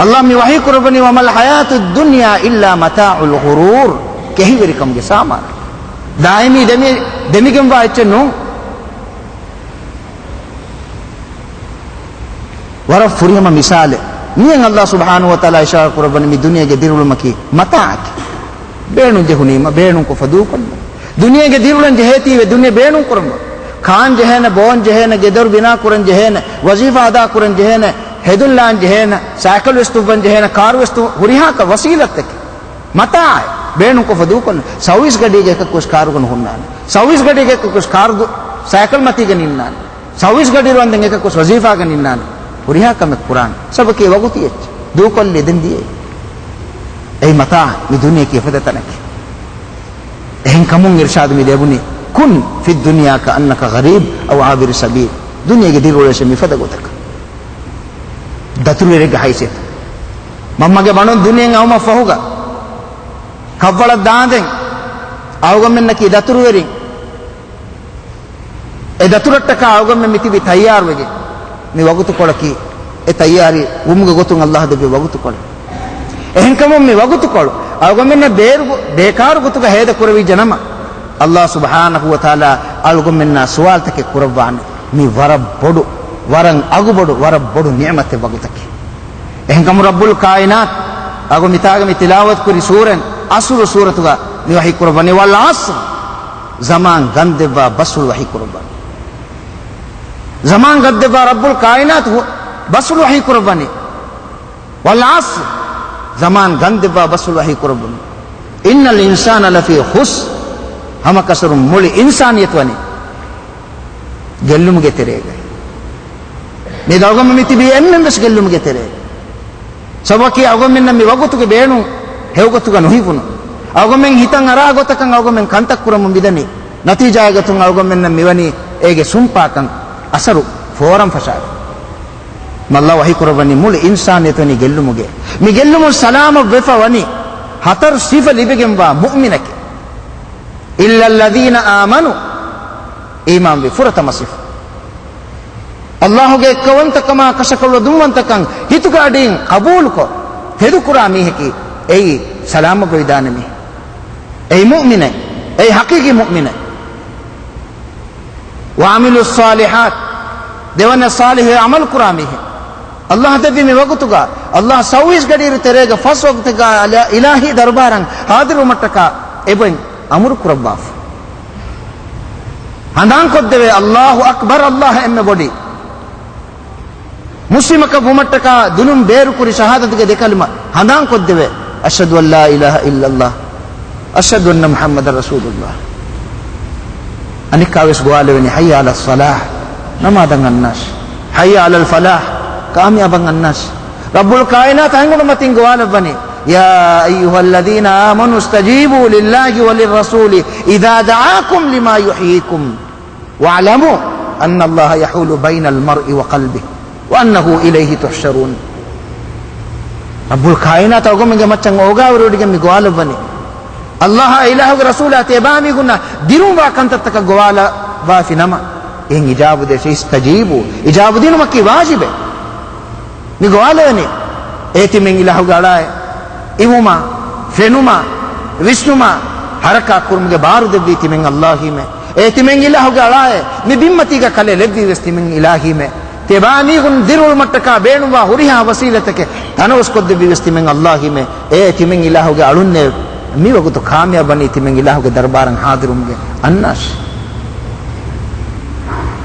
ﷲ މި ވަޙީ ކުރައްވަނީ، وما الحياة الدنيا إلا متاع الغرور. ކެހިވެރިކަމުގެ ސާމާނެއް. ދާއިމީ ދެމި-، ދެމިގެންވާ އެއްޗެއް ނޫން. ވަރަށް ފުރިހަމަ މިސާލެއް. މިއަށް ﷲ ސުބްޙާނަހޫ ވަތަޢާލާ އިޝާރާ ކުރައްވަނީ މި ދުނިޔޭގެ ދިރިއުޅުމަކީ މަތާޢަކީ. ބޭނުން ޖެހުނީމަ، ބޭނުންކޮށްފަ ދޫކޮށްލުން. ދުނިޔޭގެ ދިރިއުޅެން ޖެހޭތީވެ ދުނިޔެ ބޭނުން ކުރަންވާ. ކާން ޖެހޭނެ، ބޯން ޖެހޭނެ، ގެދޮރު ބިނާ ކުރަން ޖެހޭނެ، ވަޒީފާ އަދާ ކުރަން ޖެހޭނެ، ހެދުން ލާން ޖެހޭނެ، ސައިކަލް ވެސް ތުއްވަން ޖެހޭނެ، ކާރު ވެސް ތު-، ހުރިހާ ކަ-، ވަސީލަތްތަކެއް. މަތާޢެއް ބޭނުންކޮށްފަ ދޫކޮށްލުން. ސައުވީސް ގަޑީގަ އެކަކުވެސް ކާރުގަ ނުހުންނާނެ. ސައުވީސް ގަޑީގަ އެކަކުވެސް ކާރު ދު-، ސައިކަލް މަތީގަ ނިންނާނެ. ސައުވީސް ގަޑިއިރު ވަންދެން އެކަކުވެސް ވަޒީފާގަ ނިންނާނެ. ހުރިހާ ކަމެއް ކުރާނެ. ސަބަބަކީ ވަގުތީ އެއްޗެއް. ދޫކޮށްލި ދެން ދިޔައީ. އެއީ މަތާޢު، މި ދުނިޔެއަކީ އެފަދަ ތަނެކޭ. އެހެންކަމުން އިރުޝާދު މި ލެބުނީ، كن في الدنيا كأنك غريب أو عابر سبيل. ދުނިޔޭގެ ދިރިއުޅޭށޭ މިފަދަ ގޮތަކަށް. ދަތުރުވެރިއެއްގެ ހައިސިއްޔަތު. މަންމަގެ ބަނޑުން ދުނިޔެއަށް އައުމަށް ފަހުގަ، ކަށްވަޅަށް ދާނދެން އަޅުގަނޑުމެންނަކީ ދަތުރުވެރިން. އެ ދަތުރަށްޓަކާ އަޅުގަނޑުމެން މި ތިބީ ތައްޔާރުވެގެން. މި ވަގުތުކޮޅަކީ އެ ތައްޔާރީ ވުމުގެ ގޮތުން ﷲ ދެއްވި ވަގުތުކޮޅެއް. އެހެންކަމުން މި ވަގުތުކޮޅު އަޅުގަނޑުމެންނަށް ބޭރު-، ބޭކާރު ގޮތުގަ ހޭދަ ކުރެވިއްޖެ ނަމަ، ﷲ ސުބްޙާނަހޫ ވަތަޢާލާ އަޅުގަނޑުމެންނާ ސުވާލުތަކެއް ކުރައްވާނެ. މި ވަރަށް ބޮޑު، ވަރަށް އަގުބޮޑު، ވަރަށް ބޮޑު ނިޢުމަތެއް ވަގުތަކީ. އެހެންކަމުން ރައްބުލް ކާއިނާތު އަޅުގަނޑު މިތާގަ މި ތިލާވަތު ކުރި ސޫރަތް، އަޞްރު ސޫރަތުގަ މި ވަޙީ ކުރައްވަނީ، والعصر، ޒަމާން ގަންދެއްވާ ބަސްފުޅު ވަޙީ ކުރައްވަނީ. ޒަމާން ގަންދެއްވާ ރައްބުލް ކާއިނާތު ބަސްފުޅު ވަޙީ ކުރައްވަނީ. والعصر، ޒަމާން ގަންދެއްވާ ބަސްފުޅު ވަޙީ ކުރައްވަނީ. إن الإنسان لفي خسر، ހަމަކަށަވަރުން މުޅި އިންސާނިއްޔަތު ވަނީ ގެއްލުމުގެ ތެރޭގައި. މި އަޅުގަނޑު މި ތިބީ އެންމެން ވެސް ގެއްލުމުގެ ތެރޭ. ސަބަބަކީ އަޅުގަނޑުމެންނަށް މި ވަގުތުގެ ބޭނުން ހެޔޮގޮތުގަ ނުހިފުނު. އަޅުގަނޑުމެން ހިތަށް އަރާ ގޮތަކަށް އަޅުގަނޑުމެން ކަންތައް ކުރަމުން މިދަނީ. ނަތީޖާގެ ގޮތުން އަޅުގަނޑުމެންނަށް މިވަނީ އޭގެ ސުންޕާކަން އަސަރު ފޯރަން ފަށާފަ. މި ﷲ ވަޙީ ކުރައްވަނީ މުޅި އިންސާނިއްޔަތު ވަނީ ގެއްލުމުގެ. މި ގެއްލުމުން ސަލާމަތް ވެފަ ވަނީ ހަތަރު ސިފަ ލިބިގެންވާ މުއުމިނެކޭ. إلا الذين آمنوا، އީމާންވި ފުރަތަމަ ސިފަ. ﷲގެ އެއްކައުވަންތަކަމާ ކަށަކޮޅު ދުންވަންތަކަން ހިތުގެ އަޑިން ޤަބޫލުކޮށް، ތެދުކުރާ މީހަކީ އެއީ ސަލާމަތްވެވިދާނެ މީހެއް. އެއީ މުއުމިނެއް، އެއީ ޙަޤީޤީ މުއުމިނެއް. وعملوا الصالحات، ދެވަނަ ޞާލިޙު ޢަމަލު ކުރާ މީހެއް. ﷲ ދެއްވި މި ވަގުތުގަ، ﷲ ސައުވީސް ގަޑިއިރު ތެރޭގަ ފަސް ވަގުތެއްގަ އިލާ-، އިލާހީ ދަރުބާރަށް ޙާޟިރުވުމަށްޓަކާ އެބައިން އަމުރު ކުރައްވާފަ. ހަނދާންކޮށްދެވޭ، الله أكبر، ﷲ އެންމެ ބޮޑީ. މުސްލިމަކަށް ވުމަށްޓަކާ ދުލުން ބޭރުކުރި ޝަހާދަތުގެ ދެ ކަލިމަ ހަނދާންކޮށްދެވޭ، أشهد أن لا إله إلا الله، أشهد أن محمدا رسول الله. އަނެއްކާވެސް ގޮވާލެވެނީ، حي على الصلاح، ނަމާދަށް އަންނާށި. حي على الفلاح، ކާމިޔާބަށް އަންނާށި. ރައްބުލް ކާއިނާތު ހަތް އުޑުމަތިން ގޮވާލައްވަނީ، يا أيها الذين آمنوا استجيبوا لله وللرسول إذا دعاكم لما يحييكم واعلموا أن الله يحول بين المرء وقلبه وأنه إليه تحشرون. ރައްބުލް ކާއިނާތު އަޅުގަނޑުމެންގެ މައްޗަށް އޯގާވެރިވެވޮޑިގެން މި ގޮވާލައްވަނީ. އައްލާހާ އިލާހުގެ ރަސޫލާ ތިޔަބައިމީހުންނަށް ދިރުންވާ ކަންތައްތަކަށް ގޮވާލައްވާފި ނަމަ، އިން އިޖާބު ދޭށޭ، އިސްތަޖީބު، އިޖާބު ދިނުމަކީ ވާޖިބެއް. މި ގޮވާލެވެނީ އޭ ތިމެން އިލާހުގެ އަޅާއޭ، އިވުމާ، ފެނުމާ، ވިސްނުމާ، ހަރަކާތް ކުރުމުގެ ބާރު ދެއްވީ ތިމެން އައްލާހީމޭ. އޭ ތިމެން އިލާހުގެ އަޅާއޭ، މި ބިންމަތީގަ ކަލޭ ލެއްވީ ވެސް ތިމެން އިލާހީމޭ. ތިޔަބައިމީހުން ދިރިއުޅުމަށްޓަކާ ބޭނުންވާ ހުރިހާ ވަސީލަތެކޭ ތަނަވަސްކޮށްދެއްވީ ވެސް ތިމެން އައްލާހީމޭ. އޭ ތިމެން އިލާހުގެ އަޅުންނޭ، މިވަގުތު ކާމިޔާބުވަނީ ތިމެން އިލާހުގެ ދަރުބާރަށް ހާޟިރުވުމުގެ. އަންނާށި.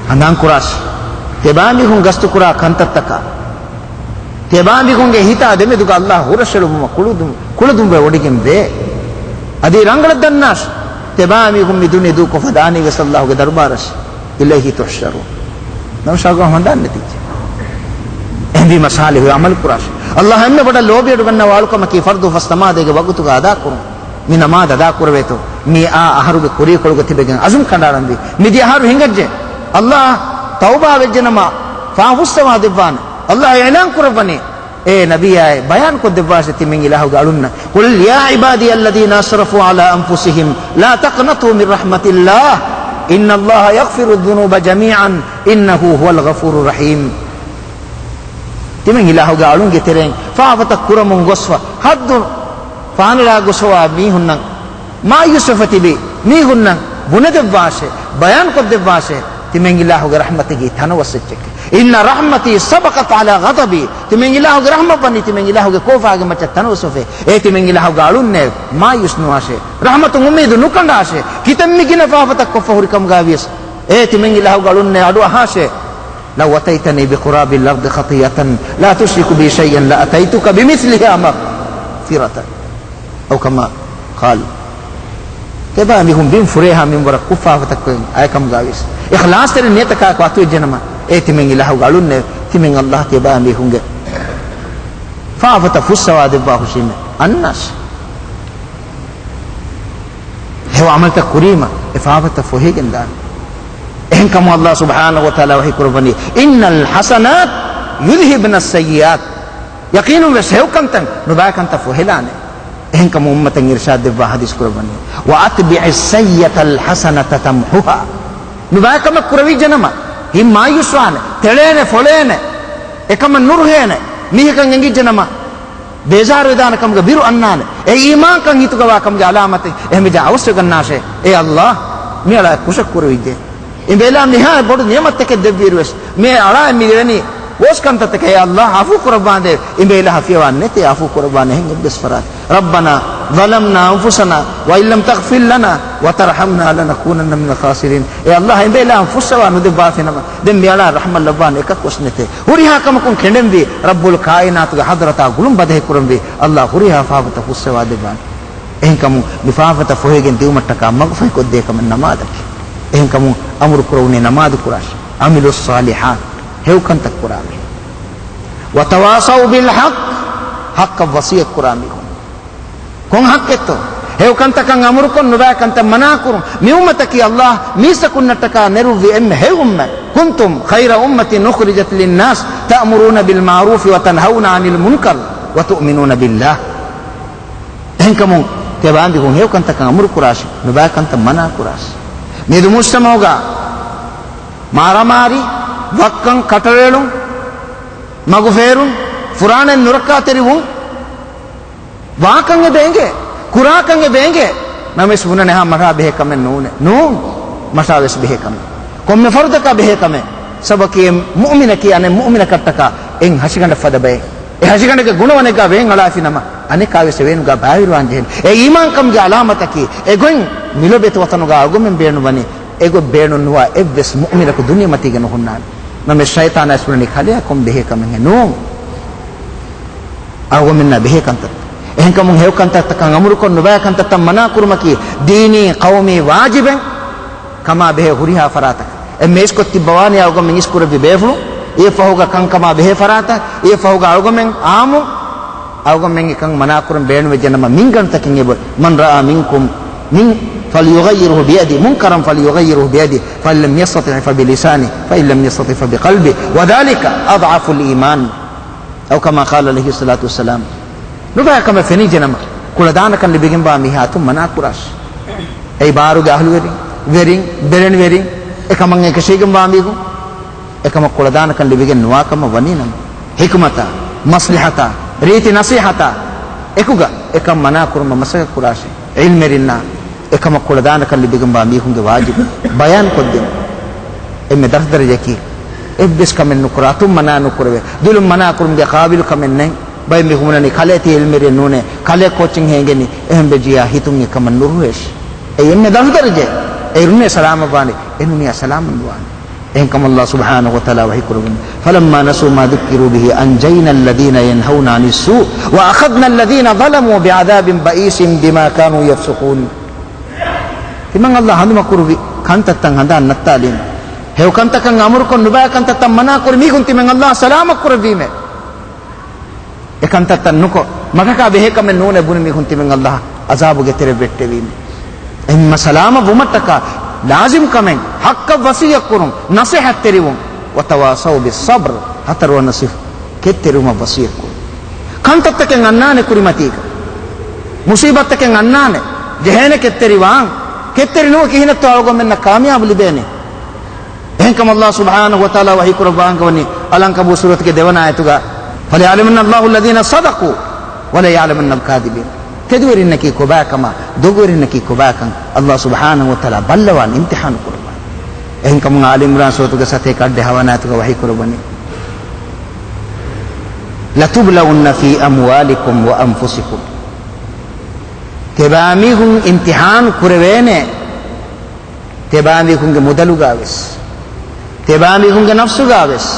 ހަނދާންކުރާށި. ތިޔަބައިމީހުން ގަސްތުކުރާ ކަންތައްތަކާ، ތިޔަބައިމީހުންގެ ހިތާ ދެމެދުގަ އައްލާހް ހުރަށެޅުމަށް ކުޅުދުން، ކުޅުދުންވެ ވޮޑިގެން ވޭ. އަދި ރަނގަޅަށް ދަންނާށި. ތިޔަބައިމީހުން މި ދުނިޔެ ދޫކޮށް ފަދައިނީ ވެސް އައްލާހުގެ ދަރުބާރަށް. إليه تحشرون. ނަމަ ޝައުގު ހަނދާން ނެތިއްޖެ. އެހެންވީމަ ޞާލިޙު ޢަމަލު ކުރާށި. އައްލާހް އެންމެ ބޮޑަށް ލޯބިއަޑުގަންނަވާ އަޅުކަމަކީ ފަރްޟު ފަސް ނަމާދެއްގެ ވަގުތުގަ އަދާކުރުން. މި ނަމާދު އަދާކުރެވޭތޯ، މިއާ އަހަރުގެ ކުރީކޮޅުގަ ތިބެގެން އަޒުމް ކަނޑައަޅަންވީ. މިދިޔަ އަހަރު ހިނގައްޖެ. އައްލާހް ތައުބާ ވެއްޖެނަމަ، ފާފަ ފުއްސަވާ ދެއްވާނެ. އައްލާހް އިޢުލާން ކުރައްވަނީ. އޭ ނަބިއްޔާއޭ، ބަޔާންކޮށްދެއްވާށޭ ތިމެން އިލާހުގެ އަޅުންނަށް، قل يا عبادي الذين أسرفوا على أنفسهم لا تقنطوا من رحمة الله إن الله يغفر الذنوب جميعا إنه هو الغفور الرحيم. ތިމެން އިލާހުގެ އަޅުންގެ ތެރެއިން ފާފަތައް ކުރަމުން ގޮސްފަ، ޙައްދު ފާނަރާ ގޮސްފަވާ މީހުންނަށް، މާޔޫސްވެފަ ތިބި މީހުންނަށް ބުނެދެއްވާށޭ، ބަޔާންކޮށްދެއްވާށޭ، ތިމެން އިލާހުގެ ރަޙްމަތަކީ ތަނަވަސް އެއްޗެކޭ. إن رحمتي سبقت على غضبي. ތިމެން އިލާހުގެ ރަޙްމަތް ވަނީ ތިމެން އިލާހުގެ ކޯފާގެ މައްޗަށް ތަނަވަސްވެފަ. އޭ ތިމެން އިލާހުގެ އަޅުންނޭ، މާޔޫސް ނުވާށޭ. ރަޙްމަތުން އުއްމީދު ނުކަނޑާށޭ. ކިތަންމެ ގިނަ ފާފަތައް ކޮށްފަ ހުރި ކަމުގަ ވިޔަސް، އޭ ތިމެން އިލާހުގެ އަޅުންނޭ، އަޑު އަހާށޭ. لو أتيتني بقراب الأرض خطيئة لا تشرك بي شيئا لأتيتك بمثلها مغفرة. أو كما قال. ތިޔަބައިމީހުން ބިން ފުރޭހާ މިންވަރަށް ކުށް ފާފަތައްކޮށް އައިކަމުގަ ވިޔަސް، އިޚްލާޞްތެރި ނިޔަތަކާއެކު އަތުވެއްޖެނަމަ، އޭ ތިމެން އިލާހުގެ އަޅުންނޭ، ތިމެން އައްލާހް ތިޔަބައިމީހުންގެ ފާފަތައް ފުއްސަވާ ދެއްވާ ހުށީމޭ. އަންނާށި. ހެޔޮ ޢަމަލުތައް ކުރީމަ އެ ފާފަތައް ފޮހެގެން ދާނެ. އެހެންކަމުން އައްލާހް ސުބްޙާނަހޫ ވަތަޢާލާ ވަޙީ ކުރައްވަނީ، إن الحسنات يذهبن السيئات. ޔަޤީނުންވެސް ހެޔޮކަންތައް ނުބައިކަންތައް ފޮހެލާނެ. އެހެންކަމުން އުއްމަތަށް އިރުޝާދު ދެއްވާ ޙަދީޘް ކުރައްވަނީ، وأتبع السيئة الحسنة تمحها. ނުބައިކަމެއް ކުރެވިއްޖެނަމަ، ހިތް މާޔޫސްވާނެ، ތެޅޭނެ، ފޮޅޭނެ، އެކަމަށް ނުރުހޭނެ، މީހަކަށް އެނގިއްޖެނަމަ، ބޭޒާރުވެދާނެ ކަމުގެ ބިރު އަންނާނެ. އެ އީމާންކަން ހިތުގަވާ ކަމުގެ އަލާމަތެއް. އެހެންވެއްޖެ އަވަސްވެގަންނާށޭ، އޭ އައްލާހް، މިއަޅާ ކުށަށް ކުރެވިއްޖެ. އިނބޭލާ މިހާ ބޮޑު ނިޢުމަތްތަކެއް ދެއްވިއިރުވެސް، މި އަޅާ މި ދެވެނީ ވޯސް ކަންތައްތަކެއް. އޭ އައްލާހް، އަފޫ ކުރައްވާނދޭ. އިނބޭލާ އަފިޔަވާން ނެތޭ އަފޫ ކުރައްވާނެ އެހެން އެއްވެސް ފަރާތެއް. ربنا ظلمنا أنفسنا وإن لم تغفر لنا وترحمنا لنكونن من الخاسرين. އޭ އައްލާހް، އިނބޭލާ ފުއްސަވާ ނުދެއްވާފިނަމަ، ދެން މިއަޅާ ރަޙްމަތް ލައްވާން އެކަކުވެސް ނެތޭ. ހުރިހާ ކަމަކުން ކެނޑެންވީ ރައްބުލް ކާއިނާތުގެ ޙަޟްރަތާ ގުޅުން ބަދަހި ކުރަންވީ. އައްލާހް ހުރިހާ ފާފަތައް ފުއްސަވާ ދެއްވާނެ. އެހެންކަމުން މި ފާފަތައް ފޮހެގެން ދިއުމަށްޓަކާ މަގުފަހިކޮށްދޭ ކަމެއް ނަމާދަކީ. އެހެންކަމުން އަމުރު ކުރެވުނީ ނަމާދު ކުރާށޭ. عملوا الصالحات، ހެޔޮކަންތައް ކުރާ މީހުން. وتواصوا بالحق، ޙައްޤަށް ވަޞިއްޔަތް ކުރާ މީހުން. ކޮން ޙައްޤެއްތޯ؟ ހެޔޮކަންތަކަށް އަމުރުކޮށް، ނުބައިކަންތައް މަނާކުރުން. މި އުއްމަތަކީ އައްލާހް މީސްތަކުންނަށްޓަކާ ނެރުއްވި އެންމެ ހެޔޮ އުއްމަތް. كنتم خير أمة أخرجت للناس تأمرون بالمعروف وتنهون عن المنكر وتؤمنون بالله. އެހެންކަމުން ތިޔަބައިމީހުން ހެޔޮކަންތަކަށް އަމުރުކުރާށި، ނުބައިކަންތައް މަނާކުރާށި. މިއަދު މުޖްތަމަޢުގަ މާރާމާރީ، ވައްކަން، ކަޓަރިއެޅުން، މަގުފޭރުން، ފުރާނައެއް ނުރައްކާތެރިވުން، ވާކަން އެބަ އެނގޭ، ކުރާކަން އެބަ އެނގޭ. ނަމަވެސް ބުނަނީ އެހާ މަށާ ބެހޭ ކަމެއް ނޫނޭ. ނޫން. މަށާވެސް ބެހޭ ކަމެއް. ކޮންމެ ފަރުދަކާ ބެހޭ ކަމެއް. ސަބަބަކީ އެ މުއުމިނަކީ އަނެއް މުއުމިނަކަށްޓަކާ އެއް ހަށިގަނޑަށް ފަދަ ބައެއް. އެ ހަށިގަނޑުގެ ގުނަވަނެއްގާ ވޭން އަޅާފިނަމަ، އަނެއްކާވެސް އެ ވޭނުގާ ބައިވެރިވާން ޖެހޭނެ. އެ އީމާންކަމުގެ އަލާމަތަކީ، އެ ގޮތް މިލޯބިވެތި ވަޠަނުގާ އަޅުގަމެން ބޭނުންވަނީ، އެގޮތް ބޭނުން ނުވާ އެއްވެސް މުއުމިނަކު ދުނިޔެމަތީގަ ނުހުންނާނެ. ނަމަވެސް ޝައިޠާނާ އިސްބުނަނީ ކަލެއަށް ކޮން ބެހޭ ކަމެއްހޭ؟ ނޫން. އަޅުގަމެންނާ ބެހޭ ކަންތައް. އެހެންކަމުން ހެޔޮ ކަންތައްތަކަށް އަމުރުކޮށް، ނުބައި ކަންތައްތައް މަނާ ކުރުމަކީ ދީނީ ޤައުމީ ވާޖިބެއް ކަމާ ބެހޭ ހުރިހާ ފަރާތަކަށް. އެންމެ އިސްކޮށް ތިއްބަވާނީ އަޅުގަމެން އިސްކުރެއްވި ބޭފުޅުން، އެއަށްފަހުގަ ކަންކަމާ ބެހޭ ފަރާތަށް، އެއަށްފަހުގަ އަޅުގަމެން އާއްމު އަޅުގަމެން އެކަން މަނާކުރަން ބޭނުންވެއްޖެނަމަ، މިންގަނޑުތަކިން އެބައޮތް، من رأى منكم، من، فليغيره بيده، منكرا فليغيره بيده، فإن لم يستطع فبلسانه، فإن لم يستطع فبقلبه، وذلك أضعف الإيمان. أو كما قال عليه الصلاة والسلام. ނުބައި ކަމެއް ފެނިއްޖެނަމަ، ކުޅަދާނަކަން ލިބިގެންވާ މީހާ އަތުން މަނާ ކުރާށި. އެއީ ބާރުގެ އަހުލުވެރިން، ވެރިން، ބެލެނިވެރިން، އެކަމަށް އެކަށީގެންވާ މީހުން، އެކަމަށް ކުޅަދާނަކަން ލިބިގެން ނުވާކަމަށް ވަނީ ނަމަ، ޙިކުމަތާ، މަސްލިޙަތާ، ރީތި ނަޞީޙަތާ އެކުގަ އެކަން މަނާ ކުރުމަށް މަސައްކަތް ކުރާށި. ޢިލްމުވެރިންނާ އެކަމަށް ކުޅަދާނަކަން ލިބިގެންވާ މީހުންގެ ވާޖިބު ބަޔާން ކޮށްދިނުން. އެންމެ ދަށްދަރަޖައަކީ އެއްވެސް ކަމެއް ނުކުރާ، އަތުން މަނާ ނުކުރެވޭ، ދުލުން މަނާ ކުރުމުގެ ޤާބިލު ކަމެއް ނެތް. ބައެއް މީހުން ބުނަނީ ކަލޭ ތި ޢިލްމުވެރިއެއް ނޫނޭ، ކަލޭ ކޯޗެއް ހޭނގެނީ، އެހެން ވެއްޖިއްޔާ ހިތުން އެކަމަށް ނުރުހޭށި. އެއީ އެންމެ ދަށްދަރަޖައެއް. އެއިރުންނޭ ސަލާމަތްވާނީ، އެނޫނިއްޔާ ސަލާމަތް ނުވާނެ. އެހެންކަމުން ﷲ ސުބްޙާނަހޫ ވަތަޢާލާ ވަޙީ ކުރައްވަނީ، فَلَمَّا نَسُوا مَا ذُكِّرُوا بِهِ أَنجَيْنَا الَّذِينَ يَنْهَوْنَ عَنِ السُّوءِ وَأَخَذْنَا الَّذِينَ ظَلَمُوا بِعَذَابٍ بَئِيسٍ بِمَا كَانُوا يَفْسُقُونَ. ތިމަން ﷲ ހަނދުމަކުރުއްވި ކަންތައްތައް ހަނދާން ނައްތާލީމަ، ހެޔޮ ކަންތަކަށް އަމުރުކޮށް ނުބައި ކަންތައްތައް މަނާކުރި މީހުން ތިމަން ﷲ ސަލާމަތްކުރެއްވީމޭ. އެ ކަންތައްތައް ނުކޮށް، މަގަކާ ބެހޭ ކަމެއް ނޫނޭ ބުނި މީހުން ތިމަން ﷲ ޢަޛާބުގެ ތެރެއަށް ވެއްޓެވީމޭ. އެހެންމަ ސަލާމަތް ވުމަށްޓަކާ ލާޒިމް ކަމެއް، ޙައްޤަށް ވަޞިއްޔަތް ކުރުން، ނަޞޭޙަތްތެރިވުން، وَتَوَاصَوْا بِالصَّبْرِ، ހަތަރުވަނަ ޞިފަ، ކެތްތެރިވުމަށް ވަޞިއްޔަތް ކުރުން. ކަންތައްތަކެއް އަންނާނެ ކުރިމަތީގަ، މުޞީބަތްތަކެއް އަންނާނެ، ޖެހޭނެ ކެތްތެރިވާން، ކެތްތެރި ނުވަ ކިހިނެއްތޯ އަޅުގަނޑުމެންނަށް ކާމިޔާބު ލިބޭނެ. އެހެންކަމުން ﷲ ސުބްޙާނަހޫ ވަތަޢާލާ ވަޙީކުރައްވާ އަންގަވަނީ އަލްޢަންކަބޫތު ސޫރަތުގެ ދެވަނަ އާޔަތުގަ، فَلَيَعْلَمَنَّ اللَّهُ الَّذِينَ صَدَقُوا وَلَيَعْلَمَنَّ الْكَاذِبِينَ. ތެދުވެރިންނަކީ ކޮބާކަމާ، ދޮގުވެރިންނަކީ ކޮބާކަން ﷲ ސުބްޙާނަހޫ ވަތަޢާލާ ބައްލަވާން، އިމްތިޙާނު ކުރައްވާން. އެހެންކަމުން އާލި ޢިމްރާން ސޫރަތުގެ ސަތޭކަ އަށްޑިހަ ވަނަ އާޔަތުގަ ވަޙީކުރައްވަނީ، لَتُبْلَوُنَّ فِي أَمْوَالِكُمْ وَأَنْفُسِكُمْ. ތިބާމީހުން އިމްތިޙާނު ކުރެވޭނެ. ތިބާމީހުންގެ މުދަލުގާވެސް، ތިބާމީހުންގެ ނަފްސުގާވެސް،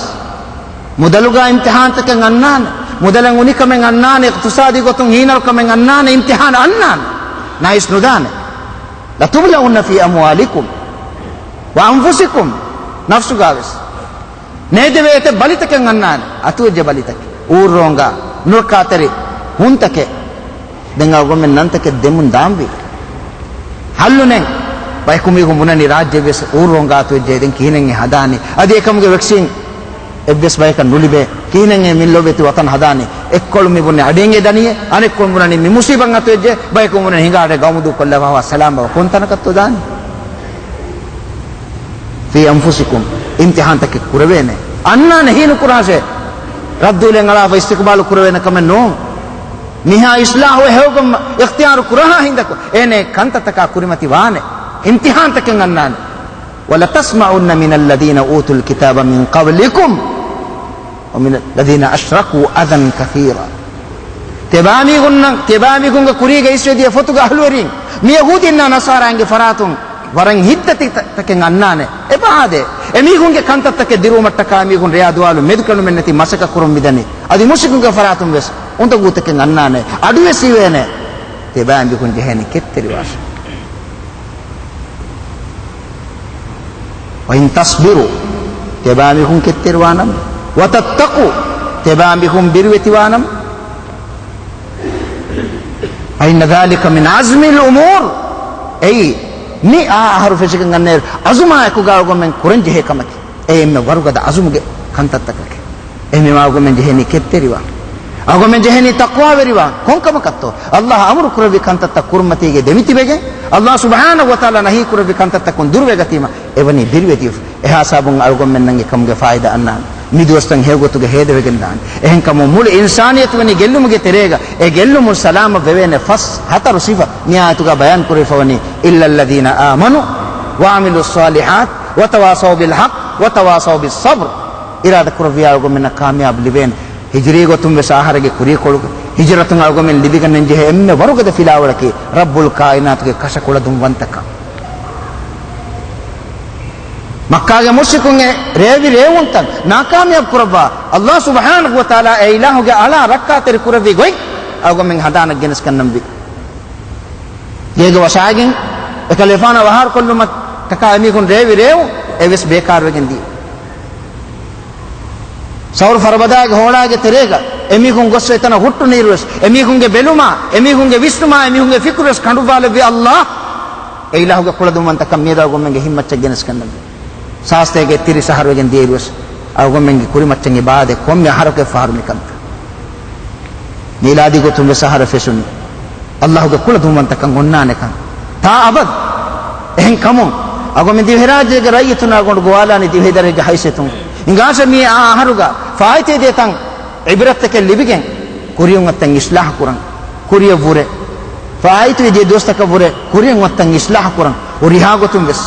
މުދަލުގާ އިމްތިޙާންތަކެއް އަންނާނެ، މުދަލަށް އުނިކަމެއް އަންނާނެ، އިޤްތިޞާދީ ގޮތުން ހީނަރުކަމެއް އަންނާނެ، އިމްތިޙާން އަންނާނެ، ނައިސް ނުދާނެ. لَتُبْلَوُنَّ فِي أَمْوَالِكُمْ وَأَنْفُسِكُمْ، ނަފްސުގާވެސް. ނޭދެވޭ އެތައް ބަލިތަކެއް އަންނާނެ، އަތުވެއްޖެ ބަލިތަކެއް، އޫރުރޯނގާ، ނުރައްކާތެރި ހުންތަކެއް. ދެން އަޅުގަނޑުމެން ނަންތަކެއް ދެމުން ދާންވީ. ހައްލު ނެތް. ބަޔަކު މީހުން ބުނަނީ ރާއްޖެވެސް އޫރުރޯނގާ އަތުވެއްޖެ، ދެން ކިހިނެއް އެ ހަދާނީ؟ އަދި އެކަމުގެ ވެކްސިން އެއްވެސް ބަޔަކަށް ނުލިބޭ. ކިހިނެއް އެ މި ލޯބިވެތި ވަޠަން ހަދާނީ؟ އެއްކޮޅުން މި ބުނަނީ އަޑިއެނގޭ ދަނިޔެ، އަނެއްކޮޅުން ބުނަނީ މި މުޞީބަތް އަތުވެއްޖެ، ބަޔަކު ބުނަނީ ހިނގާ އަޑެއް ގައުމު ދޫކޮށްލާ ފަހު ސަލާމަތްވާ. ކޮންތަނަކަށްތޯ ދާނީ؟ فِي أَنْفُسِكُمْ، އިމްތިޙާންތަކެއް ކުރެވޭނެ. އަންނާނެ ހީނުކުރާށޭ. ރައްދުލެން އަޅާފަ އިސްތިޤްބާލު ކުރެވޭނެ ކަމެއް ނޫން. މިހާ އިޞްލާޙު ހެޔޮކޮށް އިޚްތިޔާރު ކުރަހާ ހިނދަކު އޭނެ ކަންތައްތަކާ ކުރިމަތި ވާނެ. އިމްތިޙާންތަކެއް އަންނާނެ. وَلَتَسْمَعُنَّ مِنَ الَّذِينَ أُوتُوا الْكِتَابَ مِنْ قَبْلِكُمْ وَمِنَ الَّذِينَ أَشْرَكُوا أَذًى كَثِيرًا. ތިބާމީހުންނަށް، ތިބާމީހުންގެ ކުރީގަ އިސްވެދިޔަ ފޮތުގެ އަހުލުވެރީން، މި ޔަހޫދީންނާ ނަޞާރާއިންގެ ފަރާތުން ވަރަށް ހިތްދަތި ތަކެއް އަންނާނެ. އެބަ އާދޭ، އެމީހުންގެ ކަންތައްތަކެއް ދިރުވުމަށްޓަކާ އެމީހުން ރެޔާ ދުވާލު މެދުކެނޑުމެއްނެތި މަސައްކަތް ކުރަން މިދަނީ. އަދި މުޝްރިކުންގެ ފަރާތުން ވެސް އުނދަގޫތަކެއް އަންނާނެ. އަޑުވެސް އިވޭނެ. ތިބާމީހުން ޖެހޭނީ ކެތްތެރިވާށޭ. وَإِنْ تَصْبِرُوا، ތިބާމީހުން ކެތްތެރިވާނަމަ، وَتَتَّقُوا، ތިބާމީހުން ބިރުވެތިވާނަމަ، فَإِنَّ ذَلِكَ مِنْ عَزْمِ الْأُمُورِ. އެއީ މި އާ އަހަރު ފެށިގެން އަންނައިރު އަޒުމާއެކުގަ އަޅުގަނޑުމެން ކުރަންޖެހޭ ކަމަކީ. އެއީ އެންމެ ވަރުގަދަ އަޒުމުގެ ކަންތައްތަކަކީ. އެހެންވީމަ އަޅުގަނޑުމެން ޖެހޭނީ ކެތްތެރިވާން. އަޅުގަނޑުމެން ޖެހޭނީ ތަޤްވާވެރިވާން. ކޮންކަމަކަށްތޯ؟ ﷲ އަމުރު ކުރެއްވި ކަންތައްތައް ކުރުމަތީގަ ދެމިތިބެގެން، ﷲ ސުބްޙާނަހޫ ވަތަޢާލާ ނަހީ ކުރެއްވި ކަންތައްތަކުން ދުރުވެގަތީމަ އެވަނީ ބިރުވެދިޔަފަ. އެހާ ސަބަބުން އަޅުގަނޑުމެންނަށް އެކަމުގެ ފާއިދާ އަންނާނެ. މި ދުވަސްތައް ހެޔޮގޮތުގަ ހޭދަވެގެން ދާނެ. އެހެންކަމުން މުޅި އިންސާނިއްޔަތު ވަނީ ގެއްލުމުގެ ތެރޭގަ، އެ ގެއްލުމުން ސަލާމަތް ވެވޭނެ ފަސް ހަތަރު ސިފަ މި އާޔަތުގަ ބަޔާން ކުރެވިފަވަނީ، إِلَّا الَّذِينَ آمَنُوا وَعَمِلُوا الصَّالِحَاتِ وَتَوَاصَوْا بِالْحَقِّ وَتَوَاصَوْا بِالصَّبْرِ. އިރާދަ ކުރެއްވިޔާ އަޅުގަނޑުމެންނަށް ކާމިޔާބު ލިބޭނެ. ހިޖުރީ ގޮތުން ވެސް އަހަރެއްގެ ކުރީކޮޅުގަ ހިޖުރަތުން އަޅުގަނޑުމެން ލިބިގަންނަން ޖެހޭ އެންމެ ވަރުގަދަ ފިލާވަޅަކީ ރައްބުލް ކާއިނާތުގެ ކަށަ ކުޅަދުންވަންތަކަން. މައްކާގެ މުޝްރިކުން އެ ރޭވި ރޭވުންތައް ނާކާމިޔާބު ކުރައްވާ، ﷲ ސުބްޙާނަހޫ ވަތަޢާލާ އެ އިލާހުގެ އަޅާ ރައްކާތެރި ކުރެއްވި ގޮތް އަޅުގަނޑުމެން ހަނދާނަށް ގެނެސްގަންނަންވީ. ގޭގަ ވަށާގެން އެކަލޭފާނާ ވަހާރުކޮށްލުމަށްޓަކާ އެމީހުން ރޭވި ރޭވުން އެވެސް ބޭކާރުވެގެން ދިޔަ. ސައުރު ފަރުބަދާގެ ހޯޅާގެ ތެރޭގަ އެމީހުން ގޮސްފަ އެތަނަށް ހުއްޓުނުއިރުވެސް، އެމީހުންގެ ބެލުމާ، އެމީހުންގެ ވިސްނުމާ، އެމީހުންގެ ފިކުރުވެސް ކަނޑުއްވާލެއްވި ﷲ އެ އިލާހުގެ ކުޅަދުންވަންތަކަން މިއަދު އަޅުގަނޑުމެންގެ ހިތްމައްޗަށް ގެނެސްގަންނަންވީ. ސާސްތޭގެ ތިރީސް އަހަރު ވެގެން ދިޔައިރުވެސް އަޅުގަނޑުމެންގެ ކުރިމައްޗަށް އިބާދަތް ކޮންމެ އަހަރަކު އެއްފަހަރު މިކަންތައް. މީލާދީ ގޮތުން ވެސް އަހަރެއް ފެށުނީ. އައްލާހުގެ ކުޅަދުންވަންތަކަން އޮންނާނެކަން ތާ އަބަދު. އެހެން ކަމުން އަގޮމެ ދިވެހިރާއްޖޭގެ ރައްޔިތުންނާ ގޮނޑު ގޮވާލާނީ ދިވެހި ދަރަޖަ ހައިސިއްޔަތުން. އިނގާށޭ މިއީ އާ އަހަރުގަ ފާއިތުވެދިޔަ ތަން އިބްރަތްތަކެއް ލިބިގެން ކުރިޔަށް އޮތްތަން އިސްލާހު ކުރަން. ކުރިޔަށް ވުރެ ފާއިތުވެދިޔަ ދުވަސްތަކަށް ވުރެ ކުރިޔަށް އޮތްތަން އިސްލާހު ކުރަން. ހުރިހާ ގޮތުން ވެސް،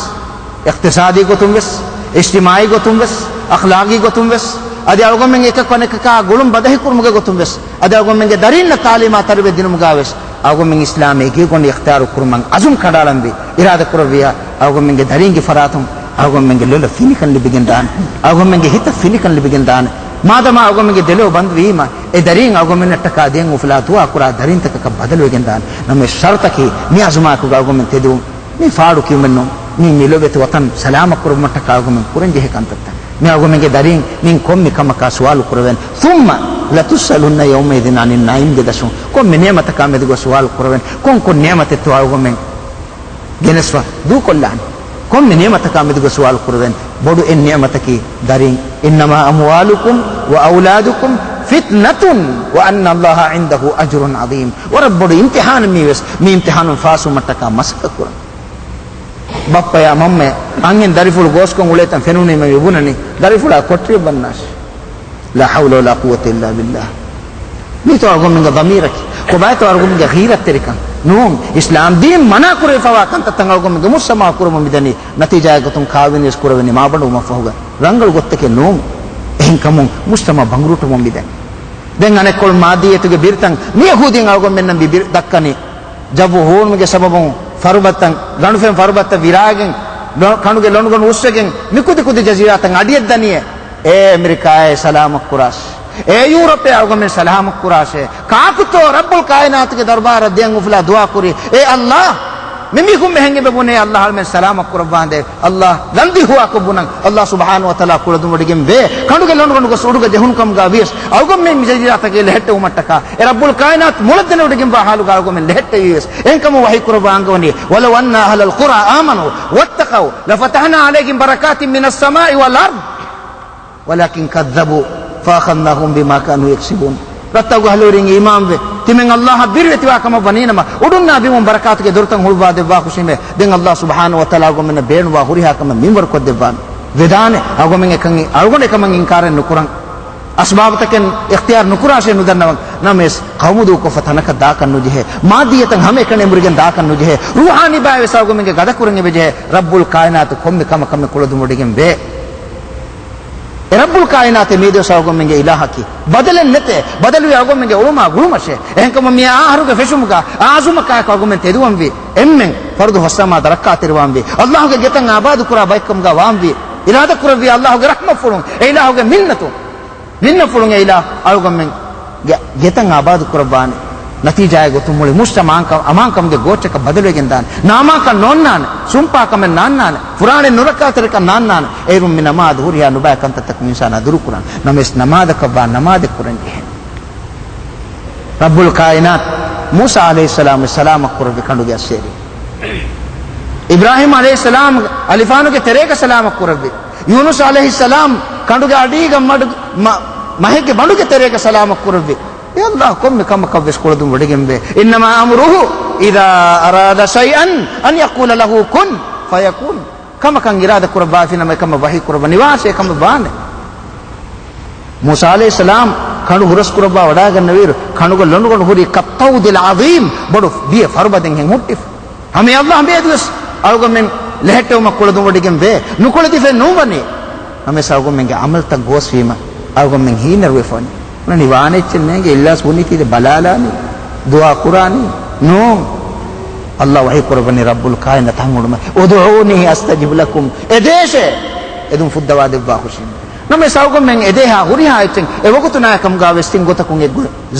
އިޤްތިޞާދީ ގޮތުން ވެސް، އިޖްތިމާޢީ ގޮތުން ވެސް، އަޚްލާޤީ ގޮތުން ވެސް، އަދި އަޅުގަނޑުމެން އެކަކު އަނެކަކާ ގުޅުން ބަދަހިކުރުމުގެ ގޮތުން ވެސް، އަދި އަޅުގަނޑުމެންގެ ދަރީންނަށް ތާލީމާ ތަރުބިޔަތް ދިނުމުގަ ވެސް، އަޅުގަނޑުމެން އިސްލާމީ ގިގޮނޑި އިޚްތިޔާރު ކުރުމަށް އަޒުމް ކަނޑައަޅަންވީ، އިރާދަ ކުރެއްވިއްޔާ، އަޅުގަނޑުމެންގެ ދަރީންގެ ފަރާތުން އަޅުގަނޑުމެންގެ ލޮލަށް ފިނިކަން ލިބިގެން ދާނެ. އަޅުގަނޑުމެންގެ ހިތަށް ފިނިކަން ލިބިގެން ދާނެ. މާދަމާ އަޅުގަނޑުމެންގެ ދެލޯ ބަންދު ވީމަ، އެ ދަރީން އަޅުގަނޑުމެންނަށްޓަކާ ދިޔައިން އުފުލާ ދުޢާ ކުރާ ދަރީންތަކަކަށް ބަދަލުވެގެން ދާނެ. ނަމަވެސް ޝަރުޠަކީ މި އަޒުމާއެކުގަ އަޅުގަނޑުމެން ތެދުވުން. މީ ފާޑު ކިޔުމެއް ނޫން. މީ މި ލޮބެތި ވަޠަން ސަލާމަތް ކުރުމަށްޓަކާ އަޅުގަނޑުމެން ކުރަންޖެހޭ ކަންތައްތައް. މި އަޅުގަނޑުމެންގެ ދަރީން މިން ކޮންމެ ކަމަކާ ސުވާލު ކުރެވެން. ثُمَّ لَتُسْأَلُنَّ يَوْمَئِذٍ عَنِ النَّعِيمِ ގެ ދަށުން ކޮންމެ ނިޢުމަތަކާ މެދުގަ ސުވާލު ކުރެވެން. ކޮން ކޮން ނިޢުމަތެއްތޯ އަޅުގަނޑުމެން ގެނެސްފަ ދޫކޮށްލާނެ. ކޮންމެ ނިޢުމަތަކާ މެދުގަ ސުވާލު ކުރެވެން. ބޮޑު އެއް ނިޢުމަތަކީ ދަރީން. إِنَّمَا أَمْوَالُكُمْ وَأَوْلَادُكُمْ فِتْنَةٌ وَأَنَّ اللَّهَ عِنْدَهُ أَجْرٌ عَظِيمٌ. ވަރަށް ބޮޑު އިމްތިޙާނެއް މީވެސް، މި އިމްތިޙާނުން ފާސްވުމަށްޓަކާ މަސައްކަތް ކުރަން. ބައްޕަޔާ މަންމަޔަށް އަންހެން ދަރިފުޅު ގޯސްކޮށް އުޅޭތަން ފެނުނީމަ މި ބުނަނީ، ދަރިފުޅާ ކޮޓަރިއަށް ބަންނާށޭ. لا حول ولا قوة إلا بالله. މީތޯ އަޅުގަނޑުމެންގެ ޟަމީރަކީ؟ ކޮބާތޯ އަޅުގަނޑުމެންގެ ޣީރަތްތެރިކަން؟ ނޫން. އިސްލާމް ދީން މަނާ ކުރެވިފަވާ ކަންތައްތައް އަޅުގަނޑުމެންގެ މުޖްތަމަޢަށް ކުރަމުން މިދަނީ، ނަތީޖާއެއް ގޮތުން ކާވެނިވެސް ކުރެވެނީ މާބަނޑުވުމަށްފަހުގަ. ރަނގަޅު ގޮތެކޭ ނޫން. އެހެންކަމުން މުޖްތަމަޢު ބަނގުރޫޓުވަމުން މިދަނީ. ދެން އަނެއްކޮޅު މާއްދިއްޔަތުގެ ބިރުތައް މި ޔަހޫދީން އަޅުގަނޑުމެންނަށް މި ބިރު ދައްކަނީ. ޖައްވު ހޫނުމުގެ ސަބަބުން ފަރުބައްތައް، ގަނޑުފެން ފަރުބައްތައް ވިރާގެން، ލޮ-، ކަނޑުގެ ލޮނުގަނޑު އުއްސަގެން މި ކުދި ކުދި ޖަޒީރާތައް އަޑިއަށް ދަނިޔޭ. އޭ އެމެރިކާއޭ ސަލާމަތް ކުރާށޭ. އޭ ޔޫރަޕޭ އަޅުގަނޑުމެން ސަލާމަތް ކުރާށޭ. ކާކުތޯ ރައްބުލް ކާއިނާތުގެ ދަރުބާރަށް ދިޔައިން އުފުލާ ދުޢާ ކުރީ؟ އޭ އައްލާ، މި މީހުން އެހެން އެބަ ބުނޭ އައްލާ އަޅުމެން ސަލާމަތް ކުރައްވާނދޭ. އައްލާ ދަން ދިހުވާކޮށް ބުނަން. އައްލާ ސުބްޙާނަހޫ ވަތަޢާލާ ކުޅަދުންވޮޑިގެން ވޭ. ކަނޑުގެ ލޮނުގަނޑު ގޮސް އުޑުގަ ޖެހުނު ކަމުގަ ވިޔަސް، އަޅުގަނޑުމެން މި ޖަޒީރާތަކެއް ލެހެއްޓެވުމަށްޓަކާ އެ ރައްބުލް ކާއިނާތު މޮޅަށް ދެނެވޮޑިގެންވާ ޙާލުގަ އަޅުގަނޑުމެން ލެހެއްޓެވީ ވެސް. އެހެންކަމުން ވަޙީ ކުރައްވާ އަންގަވަނީ، وَلَوْ أَنَّ أَهْلَ الْقُرَىٰ آمَنُوا وَاتَّقَوْا لَفَتَحْنَا عَلَيْهِمْ بَرَكَاتٍ مِّنَ السَّمَاءِ وَالْأَرْضِ وَلَٰكِنْ كَذَّبُوا فَأَخَذْنَاهُمْ بِمَا كَانُوا يَكْسِبُونَ. ރައްތައުގެ އަހުލުވެރިން އީމާންވެ، ތިމެން އައްލާހަށް ބިރުވެތިވާ ކަމަށް ވަނީނަމަ، އުޑުންނާ ބިމުން ބަރަކާތުގެ ދޮރުތައް ހުޅުވާ ދެއްވާ ހުށީމޭ. ދެން އައްލާ ސުބްޙާނަހޫ ވަތަޢާލާ އަޅުގަނޑުމެންނަށް ބޭނުންވާ ހުރިހާ ކަމެއް މިންވަރު ކޮށްދެއްވާނެ. ވެދާނެ، އަޅުގަނޑު އެކަމަށް، އަޅުގަނޑު އެކަމަށް އިންކާރެއް ނުކުރަން. އަސްބާބުތަކެއް އިޚްތިޔާރު ނުކުރާށޭ ނުދަންނަވަން. ނަމަވެސް، ޤައުމު ދޫކޮށްފަ ތަނަކަށް ދާކަށް ނުޖެހޭ. މާއްދިއްޔަތަށް ހަމައެކަނި އެނބުރިގެން ދާކަށް ނުޖެހޭ. ރޫޙާނީ ބަޔަށް ވެސް އަޅުގަނޑުމެންގެ ގަދަކުރަން އެބަޖެހޭ. ރައްބުލް ކާއިނާތު ކޮންމެ ކަމަކަށް މި ކުޅަދުންވޮޑިގެން ވޭ. އެ ރައްބުލް ކާއިނާތެއް މީ ދުވަސް އަޅުގަނޑުމެންގެ އިލާހަކީ. ބަދަލެއް ނެތޭ. ބަދަލުވީ އަޅުގަނޑުމެންގެ އުޅުމާ ގުޅުމަށޭ. އެހެންކަމުން މި އާ އަހަރުގެ ފެށުމުގަ، އާ އަޒުމަކާއެކު އަޅުގަނޑުމެން ތެދުވަންވީ. އެންމެން ފަރުދު ފަސްނަމާދަށް ރައްކާތެރިވާންވީ. އައްލާހުގެ ގެތައް އާބާދުކުރާ ބައެއްކަމުގަ ވާންވީ. އިރާދަކުރެއްވީ އައްލާހުގެ ރަޙްމަތްފުޅުން، އެ އިލާހުގެ މިންނަތުން. މިންނަފުޅުން އެ އިލާހު އަޅުގަނޑުމެންގެ ގެތައް އާބާދު ކުރައްވާނެ. ނަތީޖާއެއް ގޮތުން މުޅި މުޖްތަމަޢަށް އަމާންކަމުގެ ގޯއްޗަކަށް ބަދަލުވެގެން ދާނެ. ނާމާކަން ނޯންނާނެ. ސުންޕާކަމެއް ނާންނާނެ. ފުރާނެ ނުރައްކާތެރިކަން ނާންނާނެ. އޭރުން މި ނަމާދު ހުރިހާ ނުބައި ކަންތައްތަކުން އިންސާނާ ދުރުކުރާނެ. ނަމަވެސް ނަމާދަކަށްވާ ނަމާދެއް ކުރަން ޖެހޭ. ރައްބުލް ކާއިނާތު މޫސާ ޢަލައިހިއްސަލާމް ސަލާމަތް ކުރެއްވި ކަނޑުގެ އައްސޭރި. އިބްރާހީމް ޢަލައިހިއްސަލާމް އަލިފާނުގެ ތެރޭގަ ސަލާމަތް ކުރެއްވި. ޔޫނުސް ޢަލައިހިއްސަލާމް ކަނޑުގެ އަޑީގަ މަޑު-، މަ-، މަހެއްގެ ބަނޑުގެ ތެރޭގަ ސަލާމަތް ކުރެއްވި. އޭ އައްލާހު ކޮންމެ ކަމަކަށް ވެސް ކުޅަދުން ވޮޑިގެންވޭ. إِنَّمَا أَمْرُهُ إِذَا أَرَادَ شَيْئًا أَنْ يَقُولَ لَهُ كُنْ فَيَكُونُ. ކަމަކަށް އިރާދަ ކުރައްވާފިނަމަ އެކަމަށް ވަޙީ ކުރައްވަނީ ވާށޭ އެކަމަށް ވާނެ. މޫސާ ޢަލައިހިއްސަލާމް ކަނޑު ހުރަސް ކުރައްވާ ވަޑައިގަންނަވިއިރު، ކަނޑުގެ ލޮނުގަނޑު ހުރީ كَالطَّوْدِ الْعَظِيمِ، ބޮޑު ބިޔެ ފަރުބަދެއްހެން ހުއްޓިފަ. ހަމަ އައްލާހު މިއަދުވެސް އަޅުގަނޑުމެން ލެހެއްޓެވުމަށް ކުޅަދުންވޮޑިގެން ވޭ. ނުކުޅެދިފައެއް ނޫން ވަނީ. ނަމަވެސް އަޅުގަނޑުމެންގެ ޢަމަލުތައް ގޯސްވީމަ، އަޅުގަނޑުމެން ހީނަރުވެފަ ވަނީ. ނަނި ވާނެ އެއްޗެއް ނޭނގެ، އިޚްލާޞް ބުނީތީ ދެ ބަލާލާނީ، ދުޢާ ކުރާނީ؟ ނޫން. އައްލާހު ވަޙީ ކުރައްވަނީ ރައްބުލް ކާއިނާތު ތަން އުޅުމަށް، ادْعُونِي أَسْتَجِبْ لَكُمْ. އެދޭށޭ، އެދުން ފުއްދަވާ ދެއްވާ ހުށީމޭ. ނަމަވެސް އަޅުގަނޑުމެން އެދޭހާ ހުރިހާ އެއްޗެއް އެ ވަގުތުނާ ކަމުގަ ވެސް ތިން ގޮތަކުން އެއްގޮތް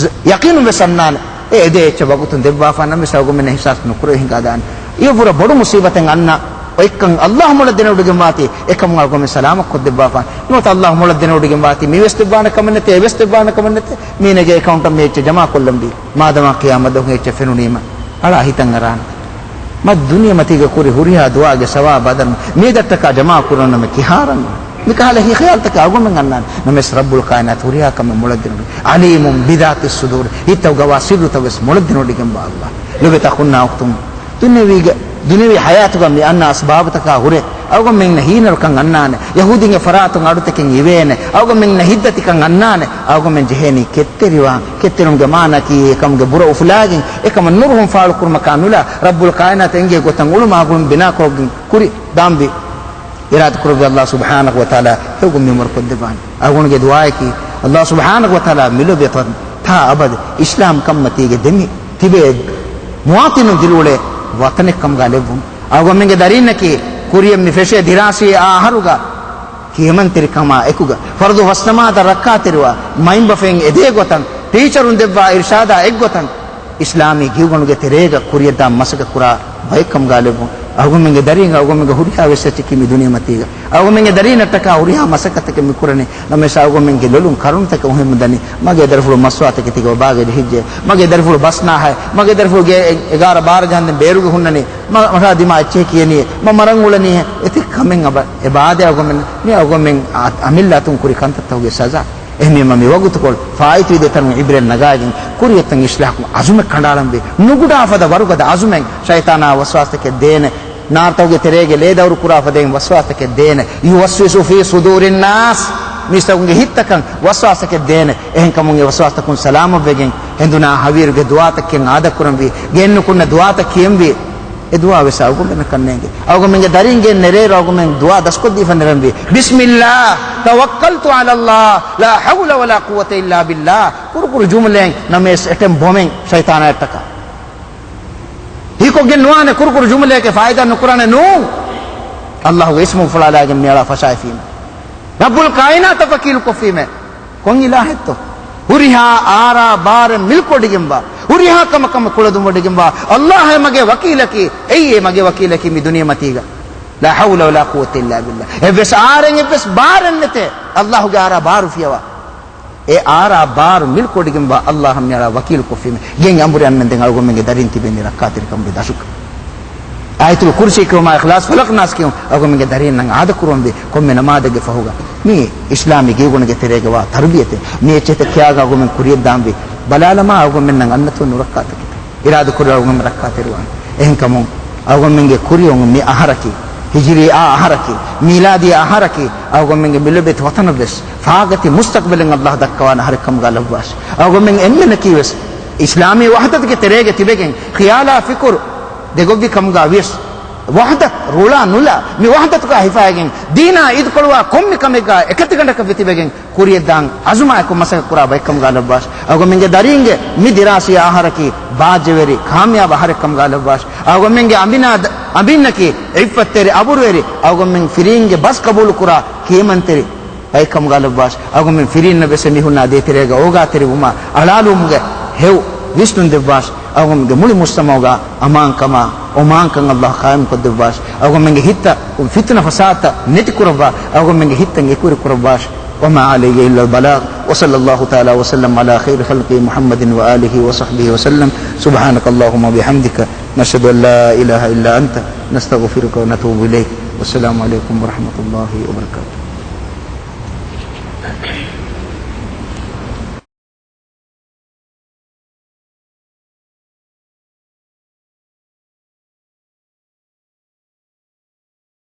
ޔަޤީނުން ވެސް އަންނާނެ. އެ އެދޭ އެއްޗެއް ވަގުތުން ދެއްވާފާ ނަމަވެސް އަޅުގަނޑުމެން އިޙްސާސް ނުކުރެވޭ ހިނގާދާނެ. އެއަށްވުރެ ބޮޑު މުޞީބަތެއް އަންނަ އޮތްކަން އައްލާހު މޮޅަށް ދެނެވޮޑިގެންވާތީ، އެކަމުން އަޅުގަނޑުމެން ސަލާމަތް ކޮށްދެއްވާފާނެ. ނުވަތަ އައްލާހު މޮޅަށް ދެނެވޮޑިގެންވާތީ، މިވެސް ދެއްވާނެ ކަމެއް ނެތޭ، އެވެސް ދެއްވާނެ ކަމެއް ނެތޭ، މީނަގެ އެކައުންޓަށް މި އެއްޗެއް ޖަމާކޮށްލަންވީ. މާދަމާ ޤިޔާމަތް ދުވަހު އެއްޗެއް ފެނުނީމަ، އަޅާ ހިތަށް އަރާނެ. މަ ދުނިޔެމަތީގަ ކުރި ހުރިހާ ދުޢާގެ ސަވާބު އަދަން މިއަދަށްޓަކާ ޖަމާކުރަން ނަމެ ކިހާރަން؟ މިކަހަލަ ހި-، ޚިޔާލުތަކެއް އަޅުގަނޑުމެން އަންނާނެ. ނަމަވެސް ރައްބުލް ކާއިނާތު ހުރިހާ ކަމެއް މޮޅަށް ދެނެވޮޑި، عَلِيمٌ بِذَاتِ الصُّدُورِ، ހިތަށް ގަވާ ސިއްރުތައް ވެސް މޮޅަށް ދެނެވޮޑިގެންވާ އައްލާހު. ލޮބެތަ ހުންނާ އުޚްތުން، ދުނިޔަވީގަ، ދުނިޔަވީ ޙަޔާތުގަ މި އަންނަ އަސްބާބުތަކާ ހުރެ، އަޅުގަނޑުމެންނަށް ހީނަރުކަން އަންނާނެ، ޔަހޫދީންގެ ފަރާތުން އަޑުތަކެއް އިވޭނެ، އަޅުގަނޑުމެންނަށް ހިތްދަތިކަން އަންނާނެ، އަޅުގަނޑުމެން ޖެހޭނީ ކެތްތެރިވާން. ކެތްތެރިވުމުގެ މާނައަކީ އެކަމުގެ ބުރަ އުފުލާގެން، އެކަމަށް ނުރުހުން ފާޅުކުރުމަކާ ނުލާ، ރައްބުލް ކާއިނާތު އެންގޭ ގޮތަށް އުޅުމާ ގުޅުން ބިނާކޮށްގެން ކުރި ދާންވީ. އިރާދަކުރެއްވި ﷲ ސުބްޙާނަހޫ ވަތަޢާލާ ހެޔޮގޮތް މި ޢުމުރު ކޮށްދެއްވާނެ. އަޅުގަނޑުގެ ދުޢާއަކީ، ﷲ ސުބްޙާނަހޫ ވަތަޢާލާ މި ލޮބުވެތި ތާ އަބަދު އިސްލާމްކަންމަތީގެ ދެމި ތިބޭ މުވާތިނުން ދިރިއުޅޭ ވަޠަނެއްކަމުގަ ލެއްވުން. އަޅުގަނޑުމެންގެ ދަރީންނަކީ ކުރިޔަށް މި ފެށޭ ދިރާސީ އާ އަހަރުގަ ކިޔަމަންތެރިކަމާ އެކުގަ ފަރުޟު ފަސްނަމާދަށް ރައްކާތެރިވާ، މައިންބަފައިން އެދޭ ގޮތަށް، ޓީޗަރުން ދެއްވާ އިރްޝާދާ އެއްގޮތަށް، އިސްލާމީ ގިގުގަނޑުގެ ތެރޭގަ ކުރިޔަށްދާން މަސައްކަތްކުރާ ބައެއްކަމުގަ ލެއްވުން. އަޅުގަނޑުމެންގެ ދަރީން އަޅުގަނޑުމެންގެ ހުރިހާވެސް އެއްޗަކީ މި ދުނިޔެމަތީގަ އަޅުގަނޑުމެންގެ ދަރީންނަށްޓަކާ ހުރިހާ މަސައްކަތަކެއް މި ކުރަނީ. ނަމަވެސް އަޅުގަނޑުމެންގެ ލޮލުން ކަރުނަތަކެއް އޮހެމުންދަނީ، މަގޭ ދަރިފުޅު މަސްވާތަކެތީގަ ބާގަ ޖެހިއްޖެ، މަގޭ ދަރިފުޅު ބަސް ނާހައެ، މަގޭ ދަރިފުޅު ގޭ އެ-، އެގާރަ ބާރަ ޖަހަންދެން ބޭރުގަ ހުންނަނީ، މަ-، މަށާ ދިމާ އެއްޗެހި ކިޔަނީ، މަ މަރަން އުޅަނީ، އެތި ކަމެއް އަބަ އެބަ އާދޭ. އަޅުގަނޑުމެން މި އަޅުގަނޑުމެން އަ-، އަމިއްލަ އަތުން ކުރި ކަންތައްތަކުގެ ސަޒާ. އެހެންވީމަ މި ވަގުތުކޮޅު ފާއިތުވި ދެތަނުން ޢިބްރަތް ނަގާގެން ކުރިއަށް އިސްލާހު އަޒުމެއް ކަނޑައަޅަންވީ. ނުގުޑާ ފަދަ ވަރުގަދަ އަޒުމެއް ޝައިޠާނާ ވަސްވާސްތަކެއް ދޭނެ، ނާރުތަކުގެ ތެރޭގެ ލޭ ދައުރު ކުރާ ފަދައިން ވަސްވާސްތަކެއް ދޭނެ. يوسوس في صدور الناس، މީސްތަކުންގެ ހިތްތަކަށް ވަސްވާސްތަކެއް ދޭނެ. އެހެންކަމުން އެ ވަސްވާސްތަކުން ސަލާމަތްވެގެން ހެނދުނާ ހަވީރުގެ ދުޢާތަކެއް އާދަކުރަންވީ. ގެއިން ނުކުންނަ ދުޢާތައް ކިޔަންވީ. އެ ދުޢާ ވެސް އަޅުގަނޑުމެންނަށް ނޭނގެ. އަޅުގަނޑުމެންގެ ދަރީން ގެއިން ނެރޭއިރު އަޅުގަނޑުމެން ދުޢާ ދަސްކޮށްދީފަ ނެރެންވީ، بسم الله توكلت على الله لا حول ولا قوة إلا بالله. ކުރުކުރު ޖުމުލައިން ނަމަވެސް އެޓެމް ބޮމެއް ޝައިޠާނާއަށްޓަކާ. ހީކޮށްގެން ނުވާނެ، ކުރުކުރު ޖުމުލައެކޭ ފާއިދާ ނުކުރާނެ ނޫން. ﷲގެ އިސްމު އުފުޅާލައިގެން މިއަޅާ ފަށާފީމެ. ރައްބުލް ކާއިނާތަށް ވަކީލުކޮށްފީމެ. ކޮން އިލާހެއްތޯ؟ ހުރިހާ އާރާ ބާރެއް މިލްކުވޮޑިގެންވާ، ހުރިހާ ކަމަކަށް ކުޅަދުންވޮޑިގެންވާ ﷲ އޭ މަގޭ ވަކީލަކީ، އެއީ އޭ މަގޭ ވަކީލަކީ މި ދުނިޔެމަތީގަ. لا حول ولا قوة إلا بالله. އެއްވެސް އާރެއް އެއްވެސް ބާރެއް ނެތޭ ﷲގެ އާރާ ބާރު ފިޔަވާ. އެ އާރާ ބާރު މިލްކުވޮޑިގެންވާ ﷲ އަށް މިއަޅާ ވަކީލުކޮށްފީމެ. ގެއިން އަނބުރި އަންނަން ދެން އަޅުގަނޑުމެންގެ ދަރީން ތިބެނީ ރައްކާތެރިކަމުގެ ދަށުގަ. އާޔަތުލް ކުރްސީ ކިޔުމާ، އިޚްލާޞް ފަލަޤް ނާސް ކިޔުން އަޅުގަނޑުމެންގެ ދަރީންނަށް އާދަކުރުންވީ. ކޮންމެ ނަމާދެއްގެ ފަހުގަ މި އިސްލާމީ ގިގުގަނޑުގެ ތެރޭގަ ވާ ތަރުބިޔަތެއް މި އެއްޗެތައް ކިޔާގަ އަޅުގަނޑުމެން ކުރިޔަށްދާންވީ. ބަލާލަމާ އަޅުގަނޑުމެންނަށް އަންނަތޯ ނުރައްކާތަކެތި. އިރާދަކުރި އަޅުގަނޑުމެން ރައްކާތެރިވާން. އެހެންކަމުން އަޅުގަނޑުމެންގެ ކުރިއަށް މި އަހަރަކީ، ހިޖުރީ އާ އަހަރަކީ، މީލާދީ އަހަރަކީ، އަޅުގަނޑުމެންގެ މި ލޮބުވެތި ވަތަނަށްވެސް ފާގަތި މުސްތަޤްބަލެއް ﷲ ދައްކަވާނެ އަހަރެއްކަމުގަ ލައްވާށި. އަޅުގަނޑުމެން އެންމެނަކީވެސް އިސްލާމީ ވަޙްދަތުގެ ތެރޭގަ ތިބެގެން ޚިޔާލާ ފިކުރު ދެގޮށްވި ކަމުގަ ވިޔަސް، ވަޙްދަތު ރުޅާ ނުލާ މި ވަޙްދަތުގަ ހިފައިގެން، ދީނާ އީދުކޮޅުވާ ކޮންމެ ކަމެއްގަ އެކަތިގަނޑަކަށް ވެތިބެގެން، ކުރިޔަށްދާން އަޒުމާއެކު މަސައްކަތްކުރާ ބައެއްކަމުގަ ލައްވާށި. އަޅުގަނޑުމެންގެ ދަރީންގެ މި ދިރާސީ އަހަރަކީ ބާއްޖަވެރި ކާމިޔާބު އަހަރެއްކަމުގަ ލައްވާށި. އަޅުގަނޑުމެންގެ އަނބިނާ އަނބިންނަކީ ޢިއްފަތްތެރި އަބުރުވެރި، އަޅުގަނޑުމެން ފިރީންގެ ބަސް ޤަބޫލުކުރާ ކިޔަމަންތެރި ބައެއްކަމުގަ ލައްވާށި. އަޅުގަނޑުމެން ފިރީންނަށް ވެސް މީހުންނާ ދޭތެރޭގަ އޯގާތެރިވުމާ އަޅާލުވުމުގެ ހެޔޮ ވިސްނުން ދެއްވާށި. އަޅުގަނޑުމެންގެ މުޅި މުޖްތަމަޢުގަ އަމާންކަމާ އޮމާންކަން ﷲ ޤާއިމްކޮށްދެއްވާށި. އަޅުގަނޑުމެންގެ ހިތަށް ފިތުނަ ފަސާދަތައް ނެތިކުރައްވާ، އަޅުގަނޑުމެންގެ ހިތަށް އެކުވެރިކުރައްވާށި. وما علي إلا البلاغ، وصلى الله تعالى وسلم على خير خلقه محمد وآله وصحبه وسلم. سبحانك اللهم وبحمدك، نشهد أن لا إله إلا أنت، نستغفرك ونتوب إليك. والسلام عليكم ورحمة الله وبركاته.